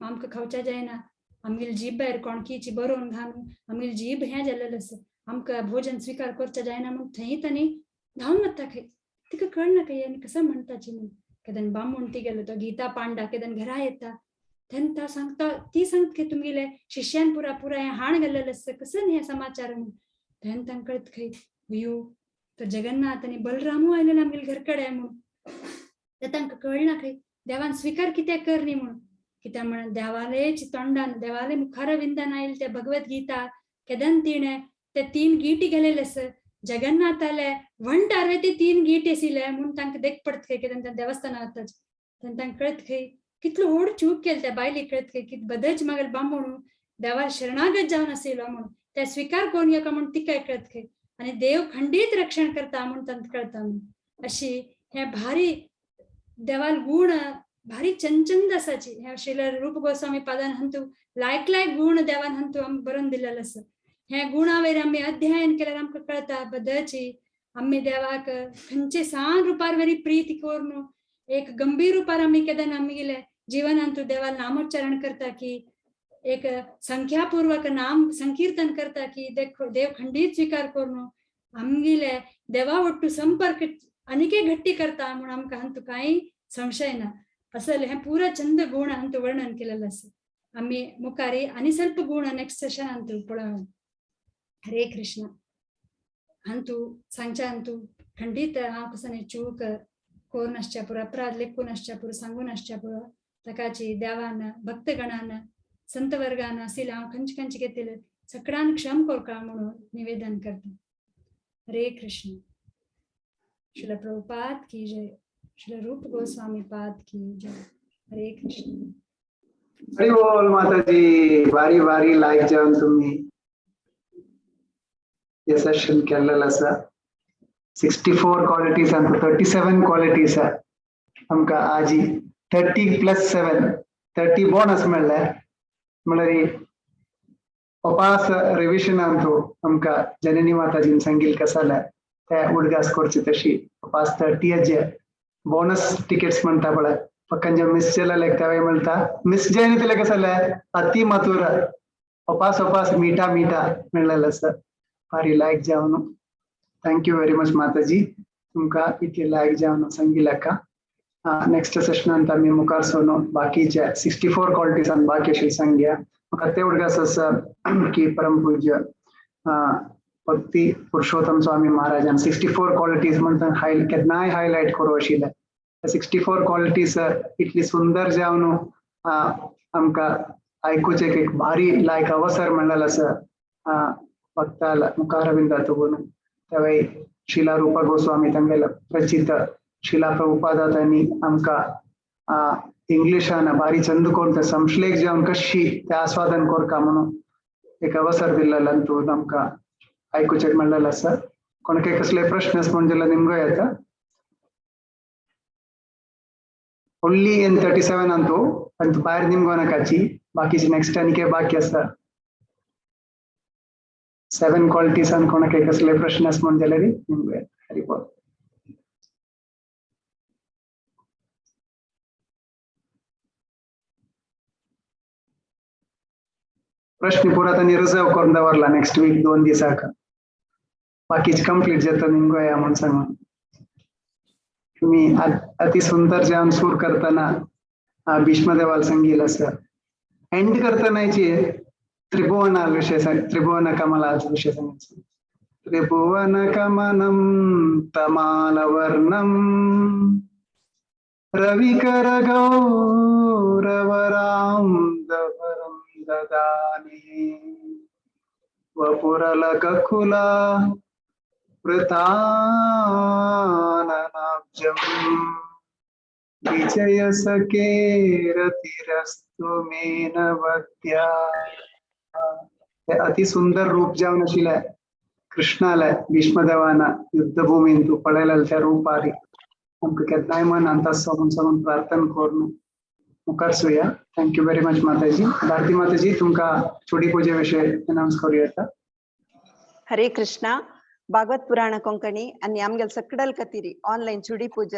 आमकां खावच्या जायना, आमगेली जीभ भायर कोणकीची बरोवन घालून आमगेली जीभ हें जाल्लें आसा आमकां भोजन स्वीकार करचें जायना म्हूण थंय तांणी धांवन वता खंय. तिका कळना खंय आनी कसं म्हणटाची म्हणून. केदन बामूण ती गेलो तो गीता पांडा केदन घरा येता तेन्ना सांगता ती सांगता की तुमगेले शिष्यान पुरा पुरा हें हाण घाल्लेलें आसा कसं हें समाचार म्हणून. तेन्ना तांकां कळत खंय अयो तर जगन्नाथ आनी बलरामू आयलेले आमगेले घर कडेन म्हणून. ते तांकां कळना खंय देवान स्वीकार कित्याक कर न्ही म्हणून. कित्याक म्हणून देवालेच तोंडान देवाले मुखारविंदान आयले ते भगवत गीता केदन तिणें ते तीन गिटी गेलेले आसा जगन्नाथाले वंटार ते तीन गीट आशिल्ले म्हूण तांकां देख पडत खंय केदन त्या देवस्थानार वताच. तेन्ना तांकां कळत खंय कितलो व्हड चूक केली त्या बायलेक कळत खंय की बदच मागीर बामूण देवार शरणागत जावन आशिल्लो म्हणून ते स्वीकार करून येका म्हूण तिकाय कळत खंय आनी देव खंडीत रक्षण करता म्हूण तांकां कळता म्हणून. अशी हे भारी देवाल गुण भारी चंचंद आसाची हे श्रील रूप गोस्वामी पादान हंतू लायक लायक गुण देवान हंतू आमकां बरोवन दिलेले आसा. हे गुणावयर आमी अध्ययन केल्यार आमकां कळता बदची आमी देवाक खंयचे सान रुपार वरी प्रीती करून एक गंभीर रुपार आमी केदन आमगेले जीवनांतू देवाल नामोच्चारण करता की एक संख्यापूर्वक नाम संकीर्तन करता की देव खंडीत स्वीकार करून आमगेले देवा ಒಟ್ಟು संपर्क अनिके घट्टी करता म्हणून आमकां हंतू कांय संशय ना. असल हें पुरा चंद गुण हंतू वर्णन केलेलें आसा. आमी मुखारी आनी ಸ್ವಲ್ಪ गुण नेक्स्ट सेशन हंतू पळोवया. हरे कृष्ण. हंतू सांगच्या हंतू खंडीत हांव कसं चूक कोर नासच्या पुरो अपराध लेखून नासच्या पुरो सांगून नासच्या पुरो ताकाची देवान भक्तगणान संतवर्गान आशिल्लें हांव खंयचे खंयचे घेतिल्लें सगळ्यान क्षम कोरका म्हणून निवेदन करता. हरे कृष्ण. श्रील प्रभुपाद की जय. श्रील रूप गोस्वामी पाद की जय. हरे कृष्ण. हरी बोल माताजी. भारी भारी लायक जावन तुम्ही हे सेशन केलेलं आसा. 64 क्वालिटीज आनी 37 क्वालिटीज आमकां आजी 30 + 7 30 बोनस मेळ्ळे. म्हळ्यार उपास रिविजन अंतू आमकां जननी माताजीन सांगिल्लें कसाले ते उडगास करचे तशी उपास 30 बोनस टिकेट्स म्हणटा पळय पक्कंजे मिस जालेले तेवय मेळटा. मिस जायना कसाले अति मधुर उपास उपास मीठा मीठा मेळ्ळेलें आसा. भारी लायक जावन thank you very much माताजी तुमकां इतले लायक जावन सांगिल्लें. नेक्स्ट सेशनांत आमी मुखार सरून बाकीचे 64 क्वालिटीज बाकी आशिल्ले सांगया. म्हाका ते उडगास आसा की परम पूज्य भक्ती पुरुषोत्तम स्वामी महाराजान 64 क्वालिटीज म्हणून केन्नाय हायलायट करूं आशिल्ले. 64 क्वालिटीज इतली सुंदर जावन आमकां आयकुचें एक भारी लायक अवसर मेळ्ळेलो आसा भक्ताल मुखारविंदा तुगून. तेवय शिला रूपा गोस्वामी तांगेलो रचित शिला प्रभुपादा तांणी आमकां इंग्लिशान भारी चंद करून ते संश्लेख जावन कशी ते आस्वादन करका म्हणून एक अवसर दिल्लेलो अंतू आमकां आयकुचें मेळ्ळेलो आसा. कोणाक कसले प्रश्न आसा म्हण जाल्यार निमगो येता. ओन्ली इन 37 अंतू अंतू भायर निमगो नाकाची, बाकीचे नेक्स्ट आनी बाकी आसा. 7 क्वालिटीज आनी कोणाक कसले प्रश्न आसा म्हण जाल्यार निमगो येता. हरी बोल. प्रश्न पुरा तांणी रिझर्व करून दवरला नेक्स्ट वीक 2 दिसाक, बाकीचे कंप्लीट जाता निमगो या म्हूण सांगून. तुम्ही अति सुंदर जेवण सूर करताना भीष्मदेवाला सांगेल असं एंड करताना त्रिभुवना विषय त्रिभुवन कमला विषय सांगायचं. त्रिभुवन कमनम तमालवर्णम रविकर गौरवराम दवरम ददानि वपुरलककुला वृताननाब्जं विजय सकेरतिरस्तु मे नवद्या. ते अति सुंदर रूप जावन आशिल्लें कृष्णाले भीष्मदेवाना युद्धभूमींतु पळयलें त्या रूपारी आमकां केन्नाय मन अंतास सांगून सांगून प्रार्थना करून मुखार सुया. Thank you very much माताजी. भारती माताजी, तुमकां चोडी पुजे विशय अनाउन्स करूं येता. हरे कृष्णा. भागवत पुराण कोंकणी आणि आमगेल सकडल कतिरी ऑनलाईन चुडी पूजा.